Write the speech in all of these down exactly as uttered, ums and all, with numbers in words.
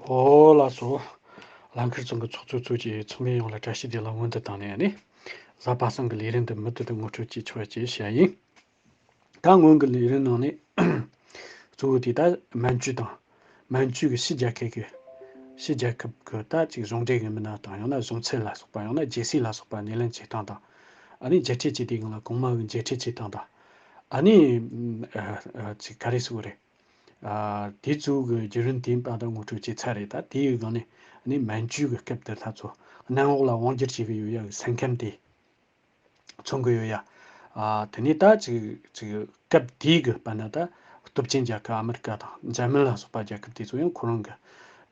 ཨོ་ལགས་སོ། ལམ་ཁར་ཚོང་གི་ཚོགས་གཙོ་ཚོས་ཀྱི་ཚོང་ལས་ཡོངས་ལ་བཀྲ་ཤིས་བདེ་ལེགས་སྔོན་དུ་བཏང་ནས་ནི། གཟའ་པ་སངས་ཀྱི་ལས་རིམ་འདི་མུ་མཐུད་དུ་ངོ་སྤྲོད་བྱེད་ཆོག་ཅེས་བཤད་ཡིན། ད་སྔོན་གྱི་ལས་རིམ་ནང་ནས་གཙོ་བོ་དེ་ད་མན་ཇུ་དང་། མན་ཇུ་གི་ཕྱི་རྒྱལ་ཁབ་ཀྱི། ཕྱི་རྒྱལ་ཁབ་ཀྱི་ད་ཅིག་གཞུང་འབྲེལ་གྱི་མི་སྣ་དང་ཡང་ན་གཞུང་ཚབ་ལ་སོགས་པ། ཡང་ན་རྒྱལ་སྲིད་ལ་སོགས་པ་སྣེ་ལེན་བྱེད་སྟངས་དང་། ཨ་ནི་མཇལ་འཕྲད་བྱེད་དུས་སྒང་ལ་གོང་མ་གི་མཇལ་འཕྲད་བྱེད་སྟངས་དང་། ཨ་ནི་ཨ་ཨ་ཅིག་ག་རེ་ཟེར་དགོས་རེད། ཨ་དེ་ཚོ་གི་བརྒྱུད་རིམ་དེ་བར་དུ་ངོ་སྤྲོད་བྱས་ཚར་རེད། ད་དེའི་སྒང་ནས་ཨ་ནི་མན་ཇུ་གི་སྐབས་དེར་ད་ཚོ་གནམ་འོག་ལ་དབང་བསྒྱུར་བྱེད་ཀྱི་ཡོད་ཡ་གི་སེམས་ཁམས་དེ་མཚོན་གྱི་ཡོད་ཡ། ཨ་དེ་ནས་ད་ཅིག་ཅིག་སྐབས་དེའི་གི་བར་ན་ད་སྟོབས་ཆེན་རྒྱལ་ཁབ་ཨ་མི་རི་ཀ་དང་འཇར་མན་ལ་སོགས་པ་རྒྱལ་ཁབ་དེ་ཚོ་ཡང་ཁོ་རང་གི་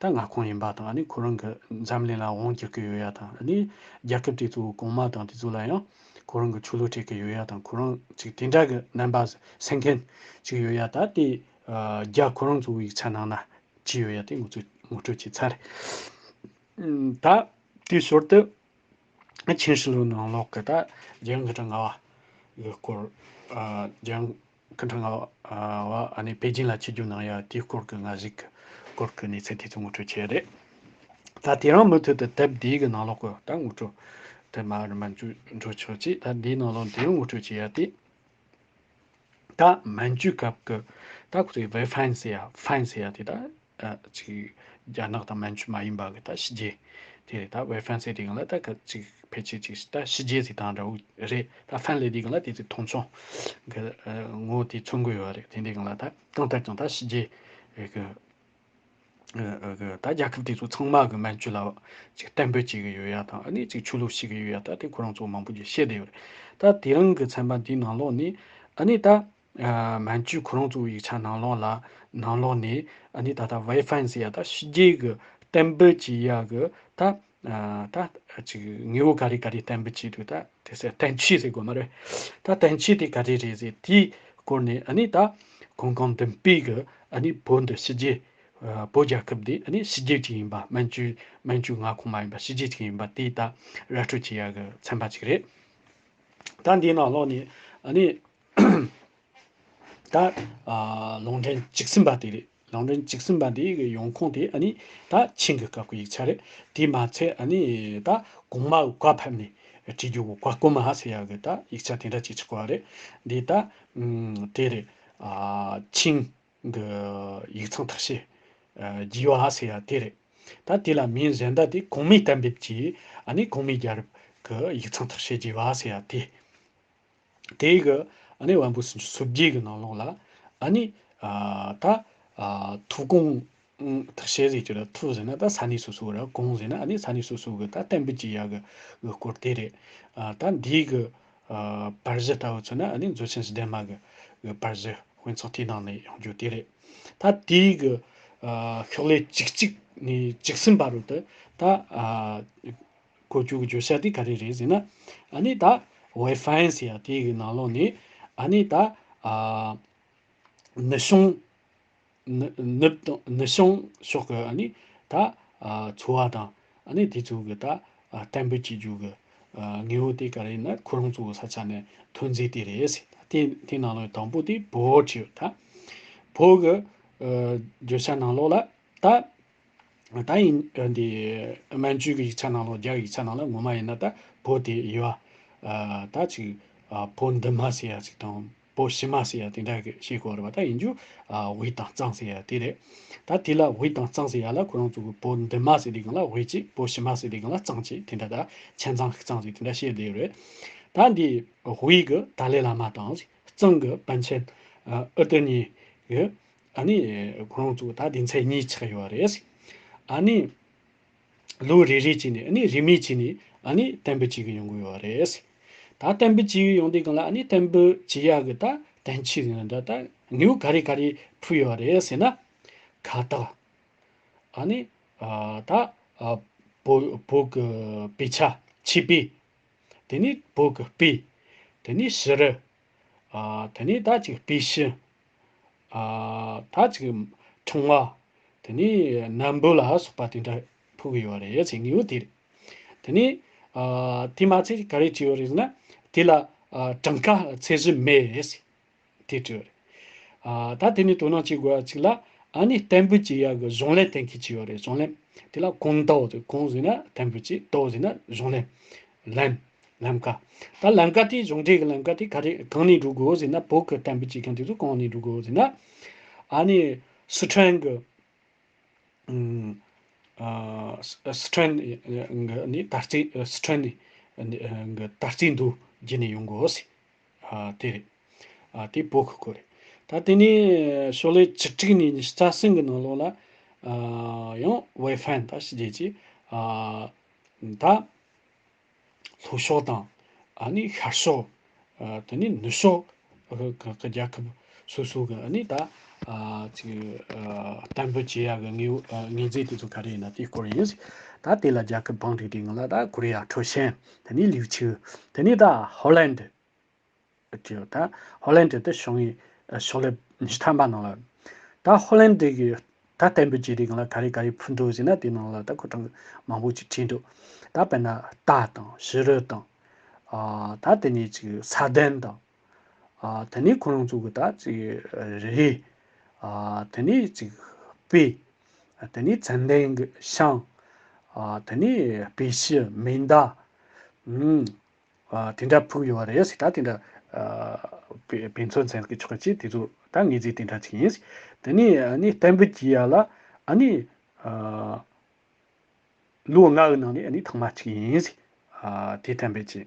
ད་མངའ་ཁོངས་ཡིན་པ་དང་། ཨ་ནི་ཁོ་རང་གི་འཛམ་གླིང་ལ་དབང་བསྒྱུར་གྱི་ཡོད་ཡ་དང་། ཨ་ནི་རྒྱལ་ཁབ་དེ་ཚོ་གོང་མ་དང་དེ་ཚོ་ལ་ཡང་ཁོ་རང་གི་ཆོས་ལུགས་སྤྲད་ཀྱི་ཡོད་ཡ་དང་། ཁོ་རང་ཅིག་དེ་འདྲ་གི་རྣམ་པ་སེམས་ཁམས་ཅིག་ཡོད་ཡ། ད་དེ་ཨ་རྒྱ་ཁོ་རང་ཚོའི་ཡིག་ཆ་ནང་ན་ཅི་ཡོད་ཡ་དེ་ངོ་སྤྲོད་ངོ་སྤྲོད་བྱས་ཚར། ཨམ་ད་དེའི་ཞོར་དུ་ཆིན་ཧྲི་ལུའུ་ནང་ལོགས་ཀྱི་ད་རྒྱལ་ཡོངས་སྐུ་ཕྲེང་ལྔ་པ་གི་སྐོར། ཨ་རྒྱལ་ཡོངས་སྐུ་ཕྲེང་ལྔ་པ་ཨ་ནི་པེ་ཅིན་ལ་ཆིབས་བསྒྱུར་གནང་ཡ་དེའི་སྐོར་གྱི་ང་ཞིག་གི་སྐོར་གྱི་གནས་ཚུལ་དེ་ཚོ་ངོ་སྤྲོད་བྱས་རེད། ད་དེ་རིང་མུ་མཐུད་དུ་དེབ་འདིའི་གི་ནང་ལོགས་ཀྱི་ད་ངོ་སྤྲོད་དེ་མར་མར་འགྲོ་འགྲོ་ཆོག་ཅིག་ད་འདིའི་ནང་ལོགས་འདི་ཡང་ངོ་སྤྲོད་བྱེད་ཡ་དེ། ད་མན་ཇུའི་སྐབས་ཀྱི་ད་ཁོ་ཚོའི་ཝེ་ཧྥན་ཟེར་ཡ། ཧྥན་ཟེར་ཡ་དེ་ད་ཨ་ཅིག་རྒྱ་ནག་དང་མན་ཇུ་མ་ཡིན་པ་གི་ད་ཕྱི་རྒྱལ་དེ་རེད། ད་ཝེ་ཧྥན་ཟེར་དེ་སྒང་ལ་ད་ག་ཅིག་ཕལ་ཆེར་ཅིག་ད་ཕྱི་རྒྱལ་ཟེར་སྟངས་འདྲ་བོ་རེད། ད་ཧྥན་ལབ་དེ་སྒང་ལ་དེ་ཚོ་མཐོང་ཆུང་གི་ཨ་ངོ་བོ་དེ་མཚོན་གྱི་ཡོད་རེད། དེ་འདི་སྒང་ལ་ད་གང་ལྟར་ཀྱང་ད་ཕྱི་རྒྱལ་གི་ཨ་ཨ་གི་ད་རྒྱལ་ཁབ་དེ་ཚོ་ཚང་མ་གི་མན་ཇུ་ལ་ཅིག་བརྟན་པོ་བྱེད་གི་ཡོད་ཡ་དང་། ཨ་ནི་ཅིག་ཆོས་ལུགས་བྱེད་གི་ཡོད་ཡ་ད་དེ་ཁོ་རང་ཚོ་མང་པོ་ཅིག་བཤད་བསྡད་ཡོད་རེད། ད་དེ་རིང་གི་ཚན་པ་འདིའི་ནང་ལོགས་ནས་ཨ་ནི་ད་ཨ་མན་ཇུ་ཁོ་རང་ཚོའི་ཡིག་ཆ་ནང་ལོགས་ལ་ནང་ལོགས་ནས་ཨ་ནི་ད་ལྟ་ཝེ་ཧྥན་ཟེར་ཡ་ད་ཕྱི་རྒྱལ་གི་བརྟན་པོ་བྱེད་ཡ་གི་ད་ཨ་ད་ཅིག་དངོས་པོ་ག་རེ་ག་རེ་བརྟན་པོ་བྱེད་འདུག་ད་དེ་ཟེར་བརྟན་བྱེད་ཟེར་དགོས་མ་རེད། ད་བརྟན་བྱེད་དེ་ག་རེ་རེད་ཟེར་དེའི་སྐོར་ནས་ཨ་ནི་ད་གོང་གོང་མདུན་སྤོས་གི་ཨ་ནི་བོད་འདི་ཕྱི་རྒྱལ་ཨ་བོད་རྒྱལ་ཁབ་འདི་ཨ་ནི་ཕྱི་རྒྱལ་ཅིག་ཡིན་པ། མན་ཇུ་མན་ཇུ་མངའ་ཁོངས་མ་ཡིན་པ་ཕྱི་རྒྱལ་ཅིག་ཡིན་པ་དེ་ད་ར་སྤྲོད་བྱེད་ཡ་གི་ཚན་པ་ཅིག་རེད། ད་འདིའི་ནང་ལོགས་ནས་ཨ་ནི་ད་ཨ་ལུང་འདྲེན་བཅུ་གསུམ་པ་དེ་རེད། ལུང་འདྲེན་བཅུ་གསུམ་པ་འདི་གི་ཡོང་ཁུངས་དེ་ཨ་ནི་ད་ཆིང་གི་སྐབས་ཀྱི་ཡིག་ཆ་རེད། དེ་མ་ཚད་ཨ་ནི་ད་གོང་མ་གི་བཀའ་ཕེབས་ནས་བྲིས་རྒྱུ་གི་བཀའ་དཀོན་མ་ཟེར་ཡ་གི་ད་ཡིག་ཆ་དེ་འདྲ་ཅིག་ཆགས་པ་རེད། འདི་ད་ཨ་དེ་རེད། ཨ་ཆིང་གི་ཡིག་ཚང་ཐག་བཤད་ཨ་རྒྱས་པ་ཟེར་ཡ་དེ་རེད། ད་དེ་ལ་མིང་གཞན་དག་དེ་གོང་མའི་གཏན་འབེབས་ཀྱིས་ཨ་ནི་གོང་མའི་རྒྱལ་རབས་ཀྱི་ཡིག་ཚང་ཐག་བཤད་རྒྱས་པ་ཟེར་ཡ་དེ། དེ་གི་ཨ་ནི་དབོན་པོ་སུམ་ཅུ་སོ་བརྒྱད་གི་ནང་ལོགས་ལ་ཨ་ནི་ཨ་ད་ཨ་ཐུའུ་ཀོང་ཐག་བཤད་ཟེར་གྱི་རེད། ཐུའུ་ཟེར་ན་ད་ས་གནས་སོ་སོ་རེད། ཀོང་ཟེར་ན་ཨ་ནི་ས་གནས་སོ་སོ་གི་ད་གཏན་འབེབས་ཀྱི་ཡ་གི་གི་སྐོར་དེ་རེད། ཨ་ད་འདི་གི་ཨ་པར་གཞི་ལྟ་བུ་མཚོན་ན་ཨ་ནི་མཛོད་ཆེན་ཞི་བདེ་མ་གི་གི་པར་གཞི་དཔེ་ཚོགས་དེའི་ནང་ནས་ཡོང་རྒྱུ་དེ་རེད། ད་དེའི་གི་ཨ་ཤོག་ལྷེ་བཅུ་གཅིག་ནས་བཅུ་གསུམ་བར་དུ་ད་ཨ་གོ་རྒྱུ་གི་བརྗོད་བྱ་དེ་ག་རེ་རེད་ཟེར་ན། ཨ་ནི་ད་ཝེ་ཧྥན་ཟེར་ཡ་དེ་གི་ནང་ལོགས་ནས་ཨ་ནི་ད་ཨ་ནུབ་བྱང་ནུབ་ནུབ་དང་ནུབ་བྱང་ཕྱོགས་ཀྱི་ཨ་ནི་ད་ཨ་ཚོ་བ་དང་ཨ་ནི་དེ་ཚོ་གི་ད་ཨ་གཏན་འབེབས་བྱེད་རྒྱུ་གི་ཨ་དངོས་པོ་དེ་ག་རེ་ཡིན་ན་ཁོ་རང་ཚོ་གི་ས་ཆ་ནས་ཐོན་རྫས་དེ་རེད་ཟེར། དེ་དེ་ནང་ལོགས་དང་པོ་དེ་བོད་བྲིས་ཡོད། ད་བོད་གི་ཨ་བརྗོད་བྱ་ནང་ལོགས་ལ་ད། ད་ཡིན་འདི་མན་ཇུ་གི་ཡིག་ཆ་ནང་ལོགས། རྒྱ་གི་ཡིག་ཆ་ནང་ལ་ངོ་མ་ཡིན་ན་ད་བོད་དེ་ཡོད་ཨ། ད་ཅིག་ཨ་བོད་འདི་མ་ཟེར་ཡ་ཅིག་དང་བོད་ཕྱི་མ་ཟེར་ཡ་དེ་འདྲ་གི་བཤད་དགོས་རེད་པ། ད་ཡིན་རྒྱུ་ཨ་དབུས་དང་གཙང་ཟེར་ཡ་དེ་རེད། ད་དེ་ལ་དབུས་དང་གཙང་ཟེར་ཡ་ལ་ཁོ་རང་ཚོ་གི་བོད་འདི་མ་ཟེར་དུས་སྒང་ལ་དབུས་གཅིག་བོད་ཕྱི་མ་ཟེར་དུས་སྒང་ལ་གཙང་གཅིག་དེ་འདྲ། ད་ཆན་ཙང་གཙང་ཟེར་དེ་འདྲ་བཤད་བསྡད་ཡོད་རེད། ད་འདི་དབུས་གི་ཏཱ་ལའི་བླ་མ་དང་། གཙང་གི་པཎ་ཆེན་ཨ་ཨུ་ཏུ་གཉིས་གི་ཨ་ནི་ཁོ་རང་ཚོ་ད་སྡེ་ཚན་གཉིས་ཆགས་ཡོད་རེད། ཨ་ནི་ལོ་རེ་རེ་བྱས་ནས་ཨ་ནི་རེས་མོས་བྱས་ནས་ཨ་ནི་གཏན་འབེབས་བྱེད་ཀྱི་ཡོང་གི་ཡོད་རེད། ད་གཏན་འབེབས་བྱེད་ཀྱི་ཡོང་དུས་སྒང་ལ་ཨ་ནི་གཏན་འབེབས་བྱེད་ཡག་གི་ད་དོན་ཆེ་ཟིན་ན་འདྲ། ད་དངོས་པོ་ག་རེ་ག་རེ་ཕུལ་ཡོད་རེད་ཟེར་ན། ཁ་བཏགས། ཨ་ནི་ཨ་ད་ཨ་བོད་བོད་ཀྱི་དཔེ་ཆ་ཆོས་དཔེ། དེ་ནས་བོད་ཀྱི་དཔེ། དེ་ནས་ཕྱི་རུ། ཨ་དེ་ནས་ད་ཅིག་དཔེ་ཤུལ། ཨ་ད་ཅིག་ཕྲེང་བ། དེ་ནས་སྣམ་བུ་ལ་སོགས་པ་དེ་འདྲ་ཕུལ་གི་ཡོད་རེད་ཟེར་ངེས་པོ་དེ་རེད། དེ་ནས་ཨ་དེ་མ་ཚད་ག་རེ་བྲིས་ཡོད་རེད་ཟེར་ན། དེ་ལ་ཨ་གྲངས་ཀ་ཚད་གཞི་མེད་ཟེར་དེ་བྲིས་ཡོད་རེད། ཨ་ད་དེ་ནས་དོ་སྣང་བྱེད་དགོས་པ་ཅིག་ལ། ཨ་ནི་གཏན་འབེབས་བྱེད་ཡག་གི་གཞུང་ལམ་གཏན་འཁེལ་བྱས་ཡོད་རེད། གཞུང་ལམ་དེ་ལ་ཀོང་ཏའོ་ཟེར། ཀོང་ཟེར་ན་གཏན་འབེབས་བྱས།་ཏའོ་ཟེར་ན་གཞུང་ལམ། ལམ། ལམ་ཀ། ད་ལམ་ཀ་དེ་གཞུང་འབྲེལ་གྱི་ལམ་ཀ་དེ་ག་རེ་གང་ནས་འགྲོ་དགོས་ཟེར་ན། བོད་ཀྱི་གཏན་འབེབས་བྱེད་མཁན་དེ་ཚོ་གང་ནས་འགྲོ་དགོས་ཟེར་ན། ཨ་ནི་སི་ཁྲོན་གྱི། ཨ། སི་ཁྲོན་གྱི་ནི་དར་རྩེ། སི་ཁྲོན་གྱི་དར་རྩེ་མདོ་བརྒྱུད་ནས་ཡོང་དགོས་ཟེར། ཨ། དེ་རེད། ཨ། དེ་བོད་ཀྱི་སྐོར་རེད། ད་དེ་ནས་ཤོག་ལྷེ་བཅུ་དྲུག་ནས་ཉི་ཤུ་རྩ་གསུམ་གྱི་ནང་ལོགས་ལ། ཨ། ཡང་ཝེ་ཧྥན་ད་ཞི་རྒྱས་ཀྱི། ཨ། ད་ལྷོ་ཕྱོགས་དང་། ཨ་ནི་ཤར་ཕྱོགས། ཨ། དེ་ནས་ནུབ་ཕྱོགས་ཀྱི་རྒྱལ་ཁབ་སོ་སོ་གི་ཨ་ནི་ད། ཨ། ཅིག་ཨ། གཏན་འབེབས་བྱེད་ཡག་གི་དངོས་པོ། ཨ། ངོས་འཛིན་དེ་ཚོ་ག་རེ་ཡིན་ན་དེའི་སྐོར་ཡིན། ད་དེ་ལ་རྒྱལ་ཁབ་བང་སྒྲིག་དེ་སྔོན་ལ་ད་ཀོ་རི་ཡ་ཁྲོ་ཆེན། དེ་ནས་ལིའུ་ཆུ། དེ་ནས་ད་ཧོ་ལན་ཌི། ད་ཧོ་ལན་ཌི་དེ་ཤོག་ངོས། ཨ། ཤོག་ལྷེ་ཉི་ཤུ་ཐམ་པ་ནང་ལ། ད་ཧོ་ལན་ཌི་གི་ད་གཏན་འབེབས་བྱེད་དུས་སྒང་ལ་ག་རེ་ག་རེ་ཕུལ་འདུག་ཟེར་ན། དེ་ནང་ལ་ད་ཁོ་རང་མང་པོ་ཅིག་བྲིས་འདུག་ད་དཔེར་ན་རྟ་དང་། བྱུ་རུ་དང་། ཨ། ད་དེ་ནས་ཅིག་ས་གདན་དང་། ཨ། དེ་ནས་ཁོ་རང་ཚོ་གི་ད་ཅིག་རས། ཨ། དེ་ནས་ཅིག་དཔེ། དེ་ནས་ཙན་དན་གྱི་ཤིང་། ཨ། དེ་ནས་དཔེ་ཤུལ། མེ་མདའ། ཨུམ། ཨ། དེ་འདྲ་ཕུལ་ཡོད་རེད་ཟེར། ད་དེ་འདྲ། ཨ། དཔེ་དཔེ་མཚོན་མཚོན་གྱི་ཆོག་ཅིག་དེ་ཚོ་ད་ངོས་འཛིན་དེ་འདྲ་ཅིག་ཡིན་ཟེར། དེ་ནས་ཨ་ནི་གཏན་འབེབས་བྱེད་ཡག་ལ་ཨ་ནི། ཨ། ལོ་ལྔ་གི་ནང་ནས་ཨ་ནི་ཐེངས་མ་གཅིག་ཡིན་ཟེར། ཨ། དེ་གཏན་འབེབས་བྱས།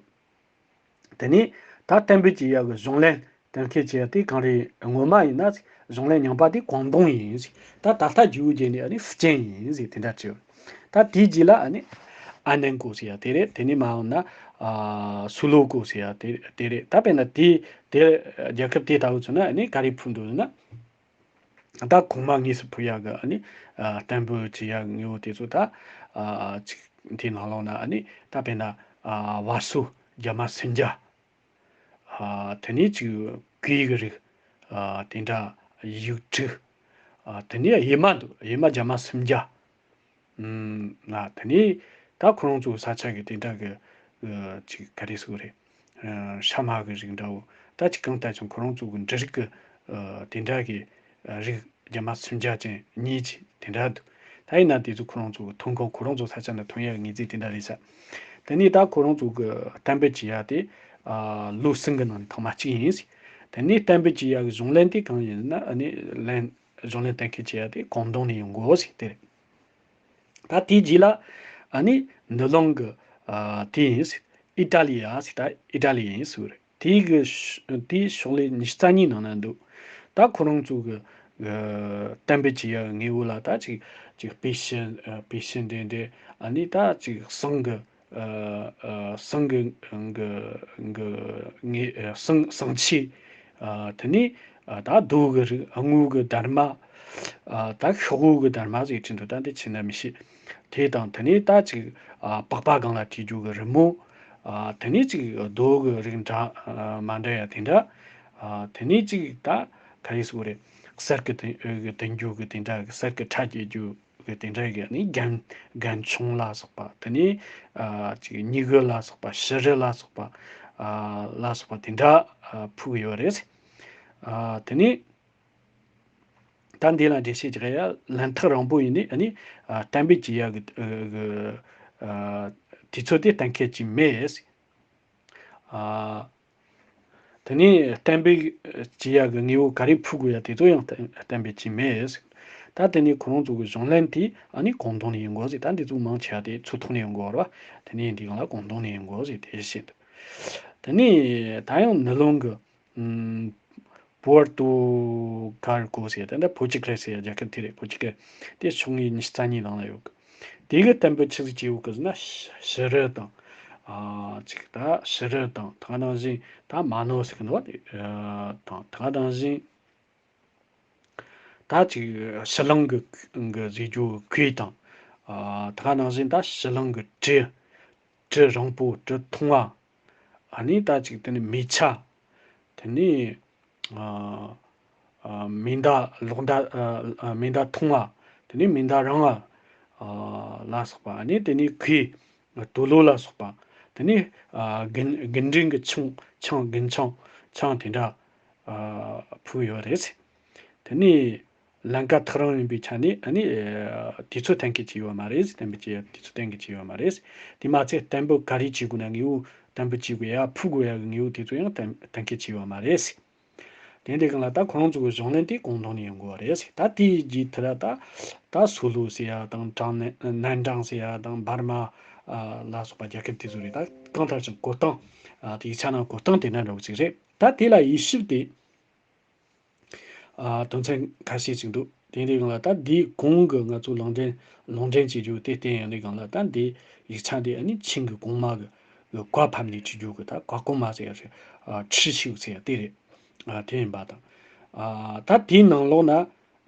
དེ་ནས་ད་གཏན་འབེབས་བྱེད་ཡག་གི་གཞུང་ལམ་གཏན་འཁེལ་བྱས་ཡག་དེ་གང་རེད། སྔོན་མ་ཡིན་ན་གཞུང་ལམ་རྙིང་པ་དེ་ཀོང་ཏུང་ཡིན་ཟེར། ད་ད་ལྟ་བསྒྱུར་བྱས་ནས་ཨ་ནི་ཧྥུ་ཅན་ཡིན་ཟེར། དེ་འདྲ་བྱས། ད་དེའི་རྗེས་ལ་ཨ་ནི་ཨན་ནན་ཀོ་ཟེར་ཡག་དེ་རེད། དེ་ནས་མ་འོངས་ན། ཨ། སུ་ལོ་ཀོ་ཟེར་ཡག་དེ་དེ་རེད། ད་དཔེར་ན་དེ་དེ་རྒྱལ་ཁབ་དེ་ལྟ་བུ་ཚོ་ན་ཨ་ནི་ག་རེ་ཕུལ་འདུག་ཟེར་ན། ད་གོང་མ་དངོས་སུ་ཕུལ་ཡག་གི་ཨ་ནི། ཨ། གཏན་འབེབས་བྱེད་ཡག་དངོས་པོ་དེ་ཚོ་ད། ཨ། ཅིག་དེའི་ནང་ལོགས་ན་ཨ་ནི་ད་དཔེར་ན། ཨ། བར་སོ་རྒྱ་མ་སུམ་བརྒྱ། ཨ། དེ་ནས་ཅིག་གོས་ཀྱི་རིགས། ཨ། དེ་འདྲ་ཡིག་དྲུག་ཨ། དེ་ནས་གཡེར་མ་འདུག་གཡེར་མ་རྒྱ་མ་སུམ་བརྒྱ། ཨུམ། ཨ། དེ་ནས་ད་ཁོ་རང་ཚོའི་ས་ཆ་གི་དེ་འདྲ་གི། ཨ། ཅིག་ག་རེ་ཟེར་དགོས་རེད། ཨ། ཤ་མ་གི་རིགས་འདྲ་བོ། ད་ཅིག་གང་ལྟར་ཀྱང་ཁོ་རང་ཚོ་གི་འབྲུ་རིགས་ཀྱི། ཨ། དེ་འདྲ་གི་རིགས་རྒྱ་མ་སུམ་བརྒྱ་ཅན་གཉིས་ཅིག་དེ་འདྲ་འདུག་ད་ཡིན་ན་དེ་ཚོ་ཁོ་རང་ཚོ་གི་ཐོན་ཁུངས། ཁོ་རང་ཚོ་ས་ཆ་ནས་ཐོན་ཡག་ངོས་འཛིན་དེ་འདྲ་རེད་ཤག་དེ་ནས་ད་ཁོ་རང་ཚོ་གི་གཏན་འབེབས་བྱེད་ཡག་དེ། ཨ། ལོ་གསུམ་གི་ནང་ནས་ཐེངས་མ་གཅིག་ཡིན་ཟེར། དེ་ནས་གཏན་འབེབས་བྱེད་ཡག་གི་གཞུང་ལམ་དེ་གང་ཡིན་ན། ཨ་ནི་ལན། གཞུང་ལམ་གཏན་འཁེལ་བྱེད་ཡག་དེ་ཀོང་ཏུང་ནས་ཡོང་དགོས་ཟེར་དེ་རེད། ད་དེའི་རྗེས་ལ་ཨ་ནི་ནུབ་གླིང་གི། ཨ། དེ་ཡིན་ཟེར། ཨི་ཏྲ་ལི་ཡ་ཟེར། ད་ཨི་ཏྲ་ལི་ཡིན་ཟེར་བ་རེད། དེའི་གི་ཤ། དེའི་ཤོག་ལྷེ་ཉི་ཤུ་རྩ་གཉིས་ནང་ན་འདུག་ད་ཁོ་རང་ཚོ་གི། ཨ། གཏན་འབེབས་བྱེད་ཡག་དངོས་པོ་ལ་ད་ཅིག་ཅིག་དཔེ་ཤུལ། ཨ། དཔེ་ཤུལ་འདྲ་འདྲ། ཨ་ནི་ད་ཅིག་ཟངས་གི། ཨ། ཨ། ཟངས་གི་གི་གི་ངོས། ཨ། ཟངས་ཟངས་ཆས། ཨ། དེ་ནས། ཨ། ད་རྡོ་གི་རིགས། དངུལ་གི་འདབ་མ། ཨ། ད་ཤོག་བུ་གི་འདབ་མ་ཟེར་གྱི་འདུག་ད་འདི་ཆི་ན་མི་ཤེས། དེ་དང་དེ་ནས་ད་ཅིག་ཨ། པགས་པ་སྒང་ལ་བྲིས་རྒྱུ་གི་རི་མོ། ཨ། དེ་ནས་ཅིག་རྡོ་གི་རིགས་འདྲ། ཨ། མ་འདྲ་ཡ་དེ་འདྲ། ཨ། དེ་ནས་ཅིག་ད་ག་རེ་ཟེར་དགོས་རེད། གསེར་གི་དེ་གི་དུང་རྒྱུ་གི་དེ་འདྲ། གསེར་གི་ཕྲ་རྒྱས་རྒྱུ་གི་དེ་འདྲ་གི་ནི་རྒན་རྒན་ཆུང་ལ་སོགས་པ། དེ་ནས། ཨ། ཅིག་སྨྱུ་གུ་ལ་སོགས་པ། བྱུ་རུ་ལ་སོགས་པ། ཨ། ལ་སོགས་པ་དེ་འདྲ། ཨ། ཕུལ་གི་ཡོད་རེད། ཨ། དེ་ནས་ད་འདི་ལ་འགྲེལ་བཤད་རྒྱག་ཡ། ལན་ཐག་རིང་པོ་ཡིན་ནི་ཨ་ནི། ཨ། གཏན་འབེབས་བྱེད་ཡ་གི། ཨ། གི། ཨ། དུས་ཚོད་དེ་གཏན་འཁེལ་གྱི་མེད། ཨ། དེ་ནས་གཏན་འབེབས་བྱེད་ཡག་གི་དངོས་པོ་ག་རེ་ཕུལ་དགོས་ཡ་དེ་ཚོ་ཡང་གཏན་གཏན་འབེབས་བྱས་མེད། ད་དེ་ནས་ཁོ་རང་ཚོ་གི་གཞུང་ལམ་དེ་ཨ་ནི་ཀོང་ཏུང་ནས་ཡོང་དགོས་ཟེར། ད་འདི་ཚོ་མང་ཆེ་བ་དེ་མཚོ་ཐོག་ནས་ཡོང་དགོས་རེད་པ། དེ་ནས་འདི་གང་ལ་ཀོང་ཏུང་ནས་ཡོང་དགོས་ཟེར་དེ་བཤད་འདུག་དེ་ནས་ད་ཡང་ནུབ་གླིང་གི། ཨམ། པོར་ཏུ་གར་ཀོ་ཟེར། དེ་འདྲ་པོར་ཅུ་གལ་ཟེར་རྒྱལ་ཁབ་དེ་རེད། པོར་ཅུ་གལ་དེ་ཤོག་ངོས་ཉི་ཤུ་རྩ་གཉིས་ནང་ལ་ཡོད་གི། དེ་གི་གཏན་འབེབས་ཆི་ཟིག་བྱས་ཡོད་གི་ཟེར་ན། བྱུ་རུ་དང་། ཨ། ཅིག་ད་བྱུ་རུ་དང་། ད་ག་ནང་བཞིན་ད་མ་ནོ་ཟེར་གི་འདུག་པ། དེ་དང་། ད་ག་ནང་བཞིན་ད་ཅིག་ཕྱི་གླིང་གི་གི་བཟོས་རྒྱུ་གོས་དང་། ཨ། ད་ག་ནང་བཞིན་ད་ཕྱི་གླིང་གི་གྲི། གྲི་རིང་པོ། གྲི་ཐུང་བ། ཨ་ནི་ད་ཅིག་དེ་ནི་མེ་ཆ། དེ་ནི། ཨ། ཨ། མེ་མདའ་ལོག་མདའ། ཨ། ཨ། མེ་མདའ་ཐུང་བ། དེ་ནི་མེ་མདའ་རིང་བ། ཨ། ལ་སོགས་པ། ཨ་ནི་དེ་ནི་གོས། དུག་ལོག་ལ་སོགས་པ། དེ་ནི། ཨ། རྒུན་རྒུན་འབྲུམ་གྱི་ཆང་། ཆང་། རྒུན་ཆང་། ཆང་དེ་འདྲ། ཨ། ཕུལ་ཡོད་རེད། དེ་ནི། ལམ་ཀ་ཐག་རིང་ཡིན་པའི་ཆ་ནས་ཨ་ནི་ཨ་དུས་ཚོད་གཏན་འཁེལ་བྱས་ཡོད་མ་རེད། གཏན་འབེབས་བྱས་དུས་ཚོད་གཏན་འཁེལ་བྱས་ཡོད་མ་རེད། དེ་མ་ཚད་གཏན་འབེབས་ག་རེ་བྱེད་དགོས་ན་དངོས་པོ་གཏན་འབེབས་བྱེད་དགོས་ཡ་ཕུལ་དགོས་ཡ་གི་དངོས་པོ་དེ་ཚོ་ཡང་གཏན་གཏན་འཁེལ་བྱས་ཡོད་མ་རེད། དེ་འདྲའི་སྒང་ལ་ད་ཁོ་རང་ཚོ་གི་གཞུང་ལམ་དེ་གུང་སྡོམ་ནས་ཡོང་དགོས་པ་རེད། ད་དེའི་རྗེས་དེ་ལ་ད་ད་སུ་ལུ་ཟེར་ཡ་དང་ཀྲང་ནན་ཀྲང་ཟེར་ཡ་དང་འབར་མ་ལ་སོགས་པ་རྒྱལ་ཁབ་དེ་ཚོ་རེད། ད་གང་ལྟར་ཀྱང་གོ་སྟངས་དེ་ཡིག་ཆ་ནང་གོ་སྟངས་དེ་འདྲ་འདྲ་བོ་ཅིག་རེད། ད་དེ་ལ་དབྱེ་ཞིབ་དེ། ཨ། དོན་ཚན་ཁ་ཤས་ཅིག་འདུག་དེ་འདྲའི་སྒང་ལ་ད་འདིའི་གོང་གི་ང་ཚོ་ལུང་འདྲེན་ལུང་འདྲེན་བྱེད་རྒྱུ་དེ་བསྟན་ཡོང་དུས་སྒང་ལ་ད་འདི་ཡིག་ཆ་འདི་ཨ་ནི་ཆིང་གི་གོང་མ་གི་གི་བཀའ་ཕབ་ནས་བྲིས་རྒྱུ་གི་ད་བཀའ་གོང་མ་ཟེར་ཡ་ཞིག་ཨ། ཁྲི་ཤིའུ་ཟེར་ཡ་དེ་རེད། ཨ། དེ་ཡིན་པ་དང་། ཨ། ད་དེའི་ནང་ལོགས་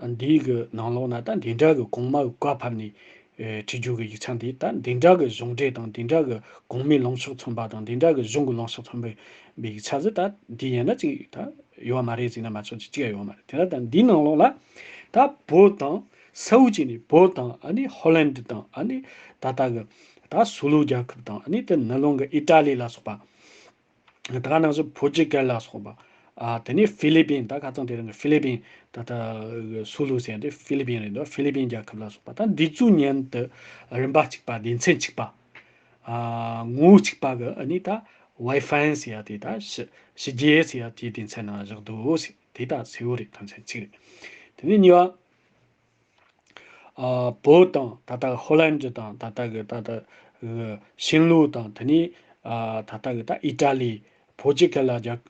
ན་འདིའི་གི་ནང་ལོགས་ན་ད་འདི་འདྲ་གི་གོང་མ་གི་བཀའ་ཕབ་ནས་ཨེ། བྲིས་རྒྱུ་གི་ཡིག་ཆ་འདི་ད་འདི་འདྲ་གི་གཞུང་འབྲེལ་དང་འདི་འདྲ་གི་གོང་མའི་ལངས་ཕྱོགས་མཚོན་པ་དང་འདི་འདྲ་གི་གཞུང་གི་ལངས་ཕྱོགས་མཚོན་པའི་ཡིག་ཆ་ཟིག་ད་འདི་ཡིན་ན་ཅིག་ད་ཡོད་མ་རེད་ཟེར་ན་མ་ཆོག་ཅིག་ཅིག་ཡོད་མ་རེད། དེ་ལ་ད་འདིའི་ནང་ལོགས་ལ་ད་བོད་དང་ས་འུ་ཅིག་ནས་བོད་དང་ཨ་ནི་ཧོ་ལན་ཌི་དང་ཨ་ནི་ད་ལྟ་གི་ད་སུ་ལུ་རྒྱལ་ཁབ་དང་ཨ་ནི་དེ་ནང་ལོགས་གི་ཨི་ཏྲ་ལི་ལ་སོགས་པ། ད་ག་ནང་བཞིན་ཕོ་ཅི་ཀལ་ལ་སོགས་པ། ཨ། དེ་ནས་ཧྥི་ལི་པིན། ད་ཁ་སང་དེ་རིང་གི་ཧྥི་ལི་པིན། ད་ལྟ་གི་སུ་ལུ་ཟེར་དེ་ཧྥི་ལི་པིན་རེད་འདུག་ཧྥི་ལི་པིན་རྒྱལ་ཁབ་ལ་སོགས་པ་ད་འདི་ཚོའི་མཉམ་དུ་རིམ་པ་གཅིག་པ་སྡེ་ཚན་གཅིག་པ། ཨ། ངོ་བོ་གཅིག་པ་གི་ཨ་ནི་ད་ཝའི་ཧྥན་ཟེར་ཡ་དེ་ད་ཕྱི་ཕྱི་རྒྱལ་ཟེར་ཡ་དེའི་སྡེ་ཚན་ནང་བཞག་འདུག་ཟེར། དེ་ད་གསལ་བོ་རེད། དོན་ཚན་གཅིག་རེད། དེ་ནས་གཉིས་པ། ཨ། བོད་དང་ད་ལྟ་ཧོ་ལན་ཌི་དང་ད་ལྟ་གི་ད་ལྟ་གི་ཤིན་ལུའུ་དང་དེ་ནས་ཨ། ད་ལྟ་གི་ད་ཨི་ཏྲ་ལི། ཕོ་ཅི་ཀལ་ལ་རྒྱལ་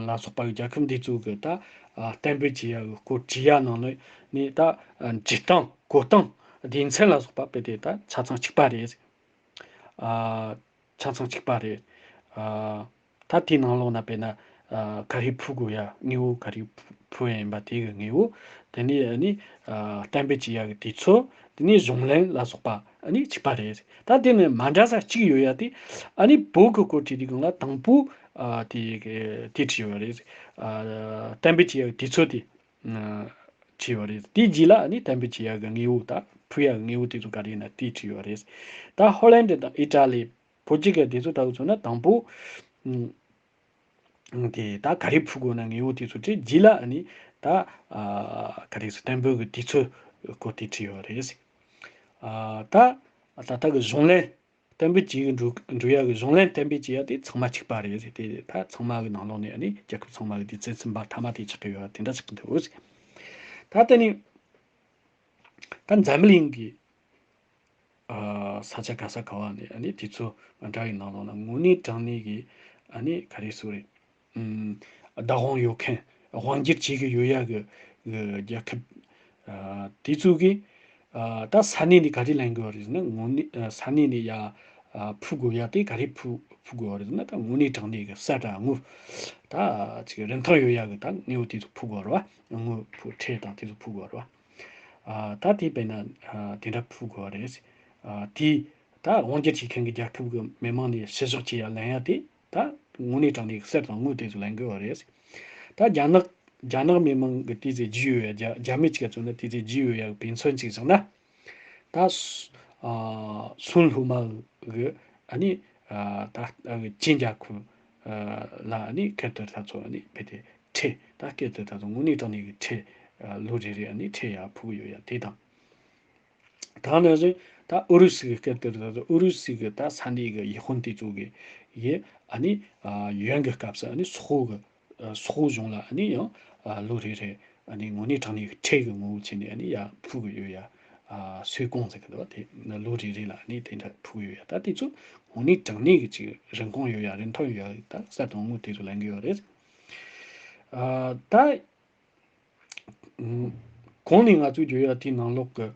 ལ་སོགས་པ་གི་རྒྱལ་ཁབ་འདི་ཚོ་གི་ད་ཨ། གཏན་འབེབས་བྱེད་ཡ་གི་སྐོར་བྲིས་ཡ་ནང་ནས་ནས་ད་ཨ། འབྲི་སྟངས་གོ་སྟངས་སྡེ་ཚན་ལ་སོགས་པ་དཔེ་དེ་ད་ཆ་ཚང་གཅིག་པ་རེད། ཨ། ཆ་ཚང་གཅིག་པ་རེད། ཨ། ད་དེའི་ནང་ལོགས་ན་དཔེར་ན་ཨ། ག་རེ་ཕུལ་དགོས་ཡ་དངོས་པོ་ག་རེ་ཕུལ་ཡ་ཡིན་པ་དེ་གི་དངོས་པོ། དེ་ནས་ཨ་ནི་ཨ། གཏན་འབེབས་བྱེད་ཡ་གི་དུས་ཚོད། དེ་ནས་གཞུང་ལམ་ལ་སོགས་པ་ཨ་ནི་གཅིག་པ་རེད། ད་དེ་ནས་མ་འདྲ་ས་གཅིག་ཡོད་ཡ་དེ་ཨ་ནི་བོད་གི་སྐོར་བྲིས་དུས་སྒང་ལ་དང་པོ་ཨ། དེ་གི་དེ་བྲིས་ཡོད་རེད། ཨ། གཏན་འབེབས་བྱེད་ཡ་གི་དུས་ཚོད་དེ། ཨ། བྲིས་ཡོད་རེད། དེའི་རྗེས་ལ་ཨ་ནི་གཏན་འབེབས་བྱེད་ཡ་གི་དངོས་པོ་ད་ཕུལ་ཡ་གི་དངོས་པོ་དེ་ཚོ་ག་རེ་ཡིན་ན་དེ་བྲིས་ཡོད་རེད། ད་ཧོ་ལན་ཌི་དང་ཨི་ཏྲ་ལི། ཕོ་ཅི་ཀལ་དེ་ཚོ་ལྟ་བུ་མཚོན་ན་དང་པོ། ཨ། དེ་ད་ག་རེ་ཕུལ་དགོས་ན་དངོས་པོ་དེ་ཚོ་བྲིས། རྗེས་ལ་ཨ་ནི་ད་ཨ། ག་རེ་ཟེར་གཏན་འབེབས་ཀྱི་དུས་ཚོད་སྐོར་དེ་བྲིས་ཡོད་རེད། ཨ། ད་ད་ལྟ་གི་གཞུང་ལམ་གཏན་འབེབས་བྱེད་ཀྱི་འགྲོ་འགྲོ་ཡ་གི་གཞུང་ལམ་གཏན་འབེབས་བྱེད་ཡ་དེ་ཚང་མ་གཅིག་པ་རེད་ཟེར། དེ་ད་ཚང་མ་གི་ནང་ལོགས་ནས་ཨ་ནི་རྒྱལ་ཁབ་ཚང་མ་གི་དུས་ཚོད་ཚན་པ་མཐའ་མ་དེ་ཆགས་ཀྱི་ཡོད་དེ་འདྲ་ཆགས་ཀྱི་འདུག་ད་དེ་ནི་ད་འཛམ་བུ་གླིང་གི་ཨ། ས་ཆ་ག་ས་ག་བ་ནས་ཨ་ནི་དུས་ཚོད་མ་འདྲ་བའི་ནང་ལོགས་ན་དངོས་གནས་དྲང་གནས་ཀྱི་ཨ་ནི་ག་རེ་ཟེར་རེད། ཨུམ། བདག་དབང་ཡོད་མཁན་དབང་སྒྱུར་བྱེད་ཀྱི་ཡོད་ཡ་གི་གི་རྒྱལ་ཁབ། ཨ། དེ་ཚོ་གིས་ཨ། ད་ས་གནས་ནས་ག་རེ་ལེན་དགོས་རེད་ཟེར་ན་དངོས་གནས་ཨ། ས་གནས་ནས་ཡ་ཨ། ཕུལ་དགོས་ཡ་དེ་ག་རེ་ཕུལ་ཕུལ་དགོས་རེད་ཟེར་ན་ད་དངོས་གནས་དྲང་གནས་ཀྱི་གསེར་དང་དངུལ། ད་ཅིག་རིན་ཐང་ཡོད་ཡ་གི་ད་དངོས་པོ་དེ་ཚོ་ཕུལ་དགོས་རེད་བ། དངུལ་ཕུལ་ཁྲལ་དང་དེ་ཚོ་ཕུལ་དགོས་རེད་བ། ཨ། ད་དེ་དཔེར་ན་ཨ། དེ་འདྲ་ཕུལ་དགོས་རེད། ཨ། དེ་ད་དབང་སྒྱུར་བྱེད་མཁན་གྱི་རྒྱལ་ཁབ་ཀྱི་མི་མང་ནས་ཕྱི་བཞག་བྱེད་ཡ་ལེན་ཡ་དེ་ད་དངོས་གནས་དྲང་གནས་ཀྱི་གསེར་དང་དངུལ་དེ་ཚོ་ལེན་དགོས་པ་རེད། ད་རྒྱ་ནག་རྒྱ་ནག་མི་མང་གི་དེ་ཚོས་བརྗོད་ཡོད་ཡ། རྒྱ་རྒྱ་མི་གཅིག་ག་མཚོན་ན་དེ་ཚོས་བརྗོད་ཡོད་ཡ་གི་དཔེ་མཚོན་གཅིག་བཞག་ན། ད་སུ་ཨ། སུན་ལྷུ་མ་གི་ཨ་ནི་ཨ། ད་ཨ་གི་ཅིན་རྒྱལ་ཁབ་ཨ། ལ་ཨ་ནི་སྐབས་དེར་ད་ཚོ་ཨ་ནི་ཕེ་དེ་ཁྲལ། ད་སྐབས་དེར་ད་ཚོ་དངོས་གནས་དྲང་གནས་ཀྱི་ཁྲལ་ཨ། ལོ་རེ་རེ་ཨ་ནི་ཁྲལ་ཡར་ཕུལ་གི་ཡོད་ཡ་དེ་དང་། ད་ནང་བཞིན་ད་ཨུ་རུ་སུ་གི་སྐབས་དེར་ད་ཚོ་ཨུ་རུ་སུ་གི་ད་ས་གནས་གི་ཡུལ་དཔོན་དེ་ཚོ་གི་ཡི་ཨ་ནི་ཨ། ཡོན་གི་སྐབས་སུ་ཨ་ནི་སོག་གི་ཨ། སོག་གཞུང་ལ་ཨ་ནི་ཡང་ཨ། ལོ་རེ་རེ་ཨ་ནི་དངོས་གནས་དྲང་གནས་ཀྱི་ཁྲལ་གྱི་ངོ་བོ་བྱས་ནས་ཨ་ནི་ཡར་ཕུལ་གི་ཡོད་ཡ། ཨ། སུན་ཀུང་ཟེར་གི་འདུག་བ། དེ་ལོ་རེ་རེ་ལ་ཨ་ནི་དེ་འདྲ་ཕུལ་གི་ཡོད་ཡ། ད་དེ་ཚོ་དངོས་གནས་དྲང་གནས་ཀྱི་ཅིག་རིན་གོང་ཡོད་ཡ། རིན་ཐང་ཡོད་ཡ། ད་གསར་དང་དངུལ་དེ་ཚོ་ལེན་གི་ཡོད་རེད། ཨ། ད་གོང་ནས་ང་ཚོས་བརྗོད་ཡ་དེའི་ནང་ལོགས་ཀྱི་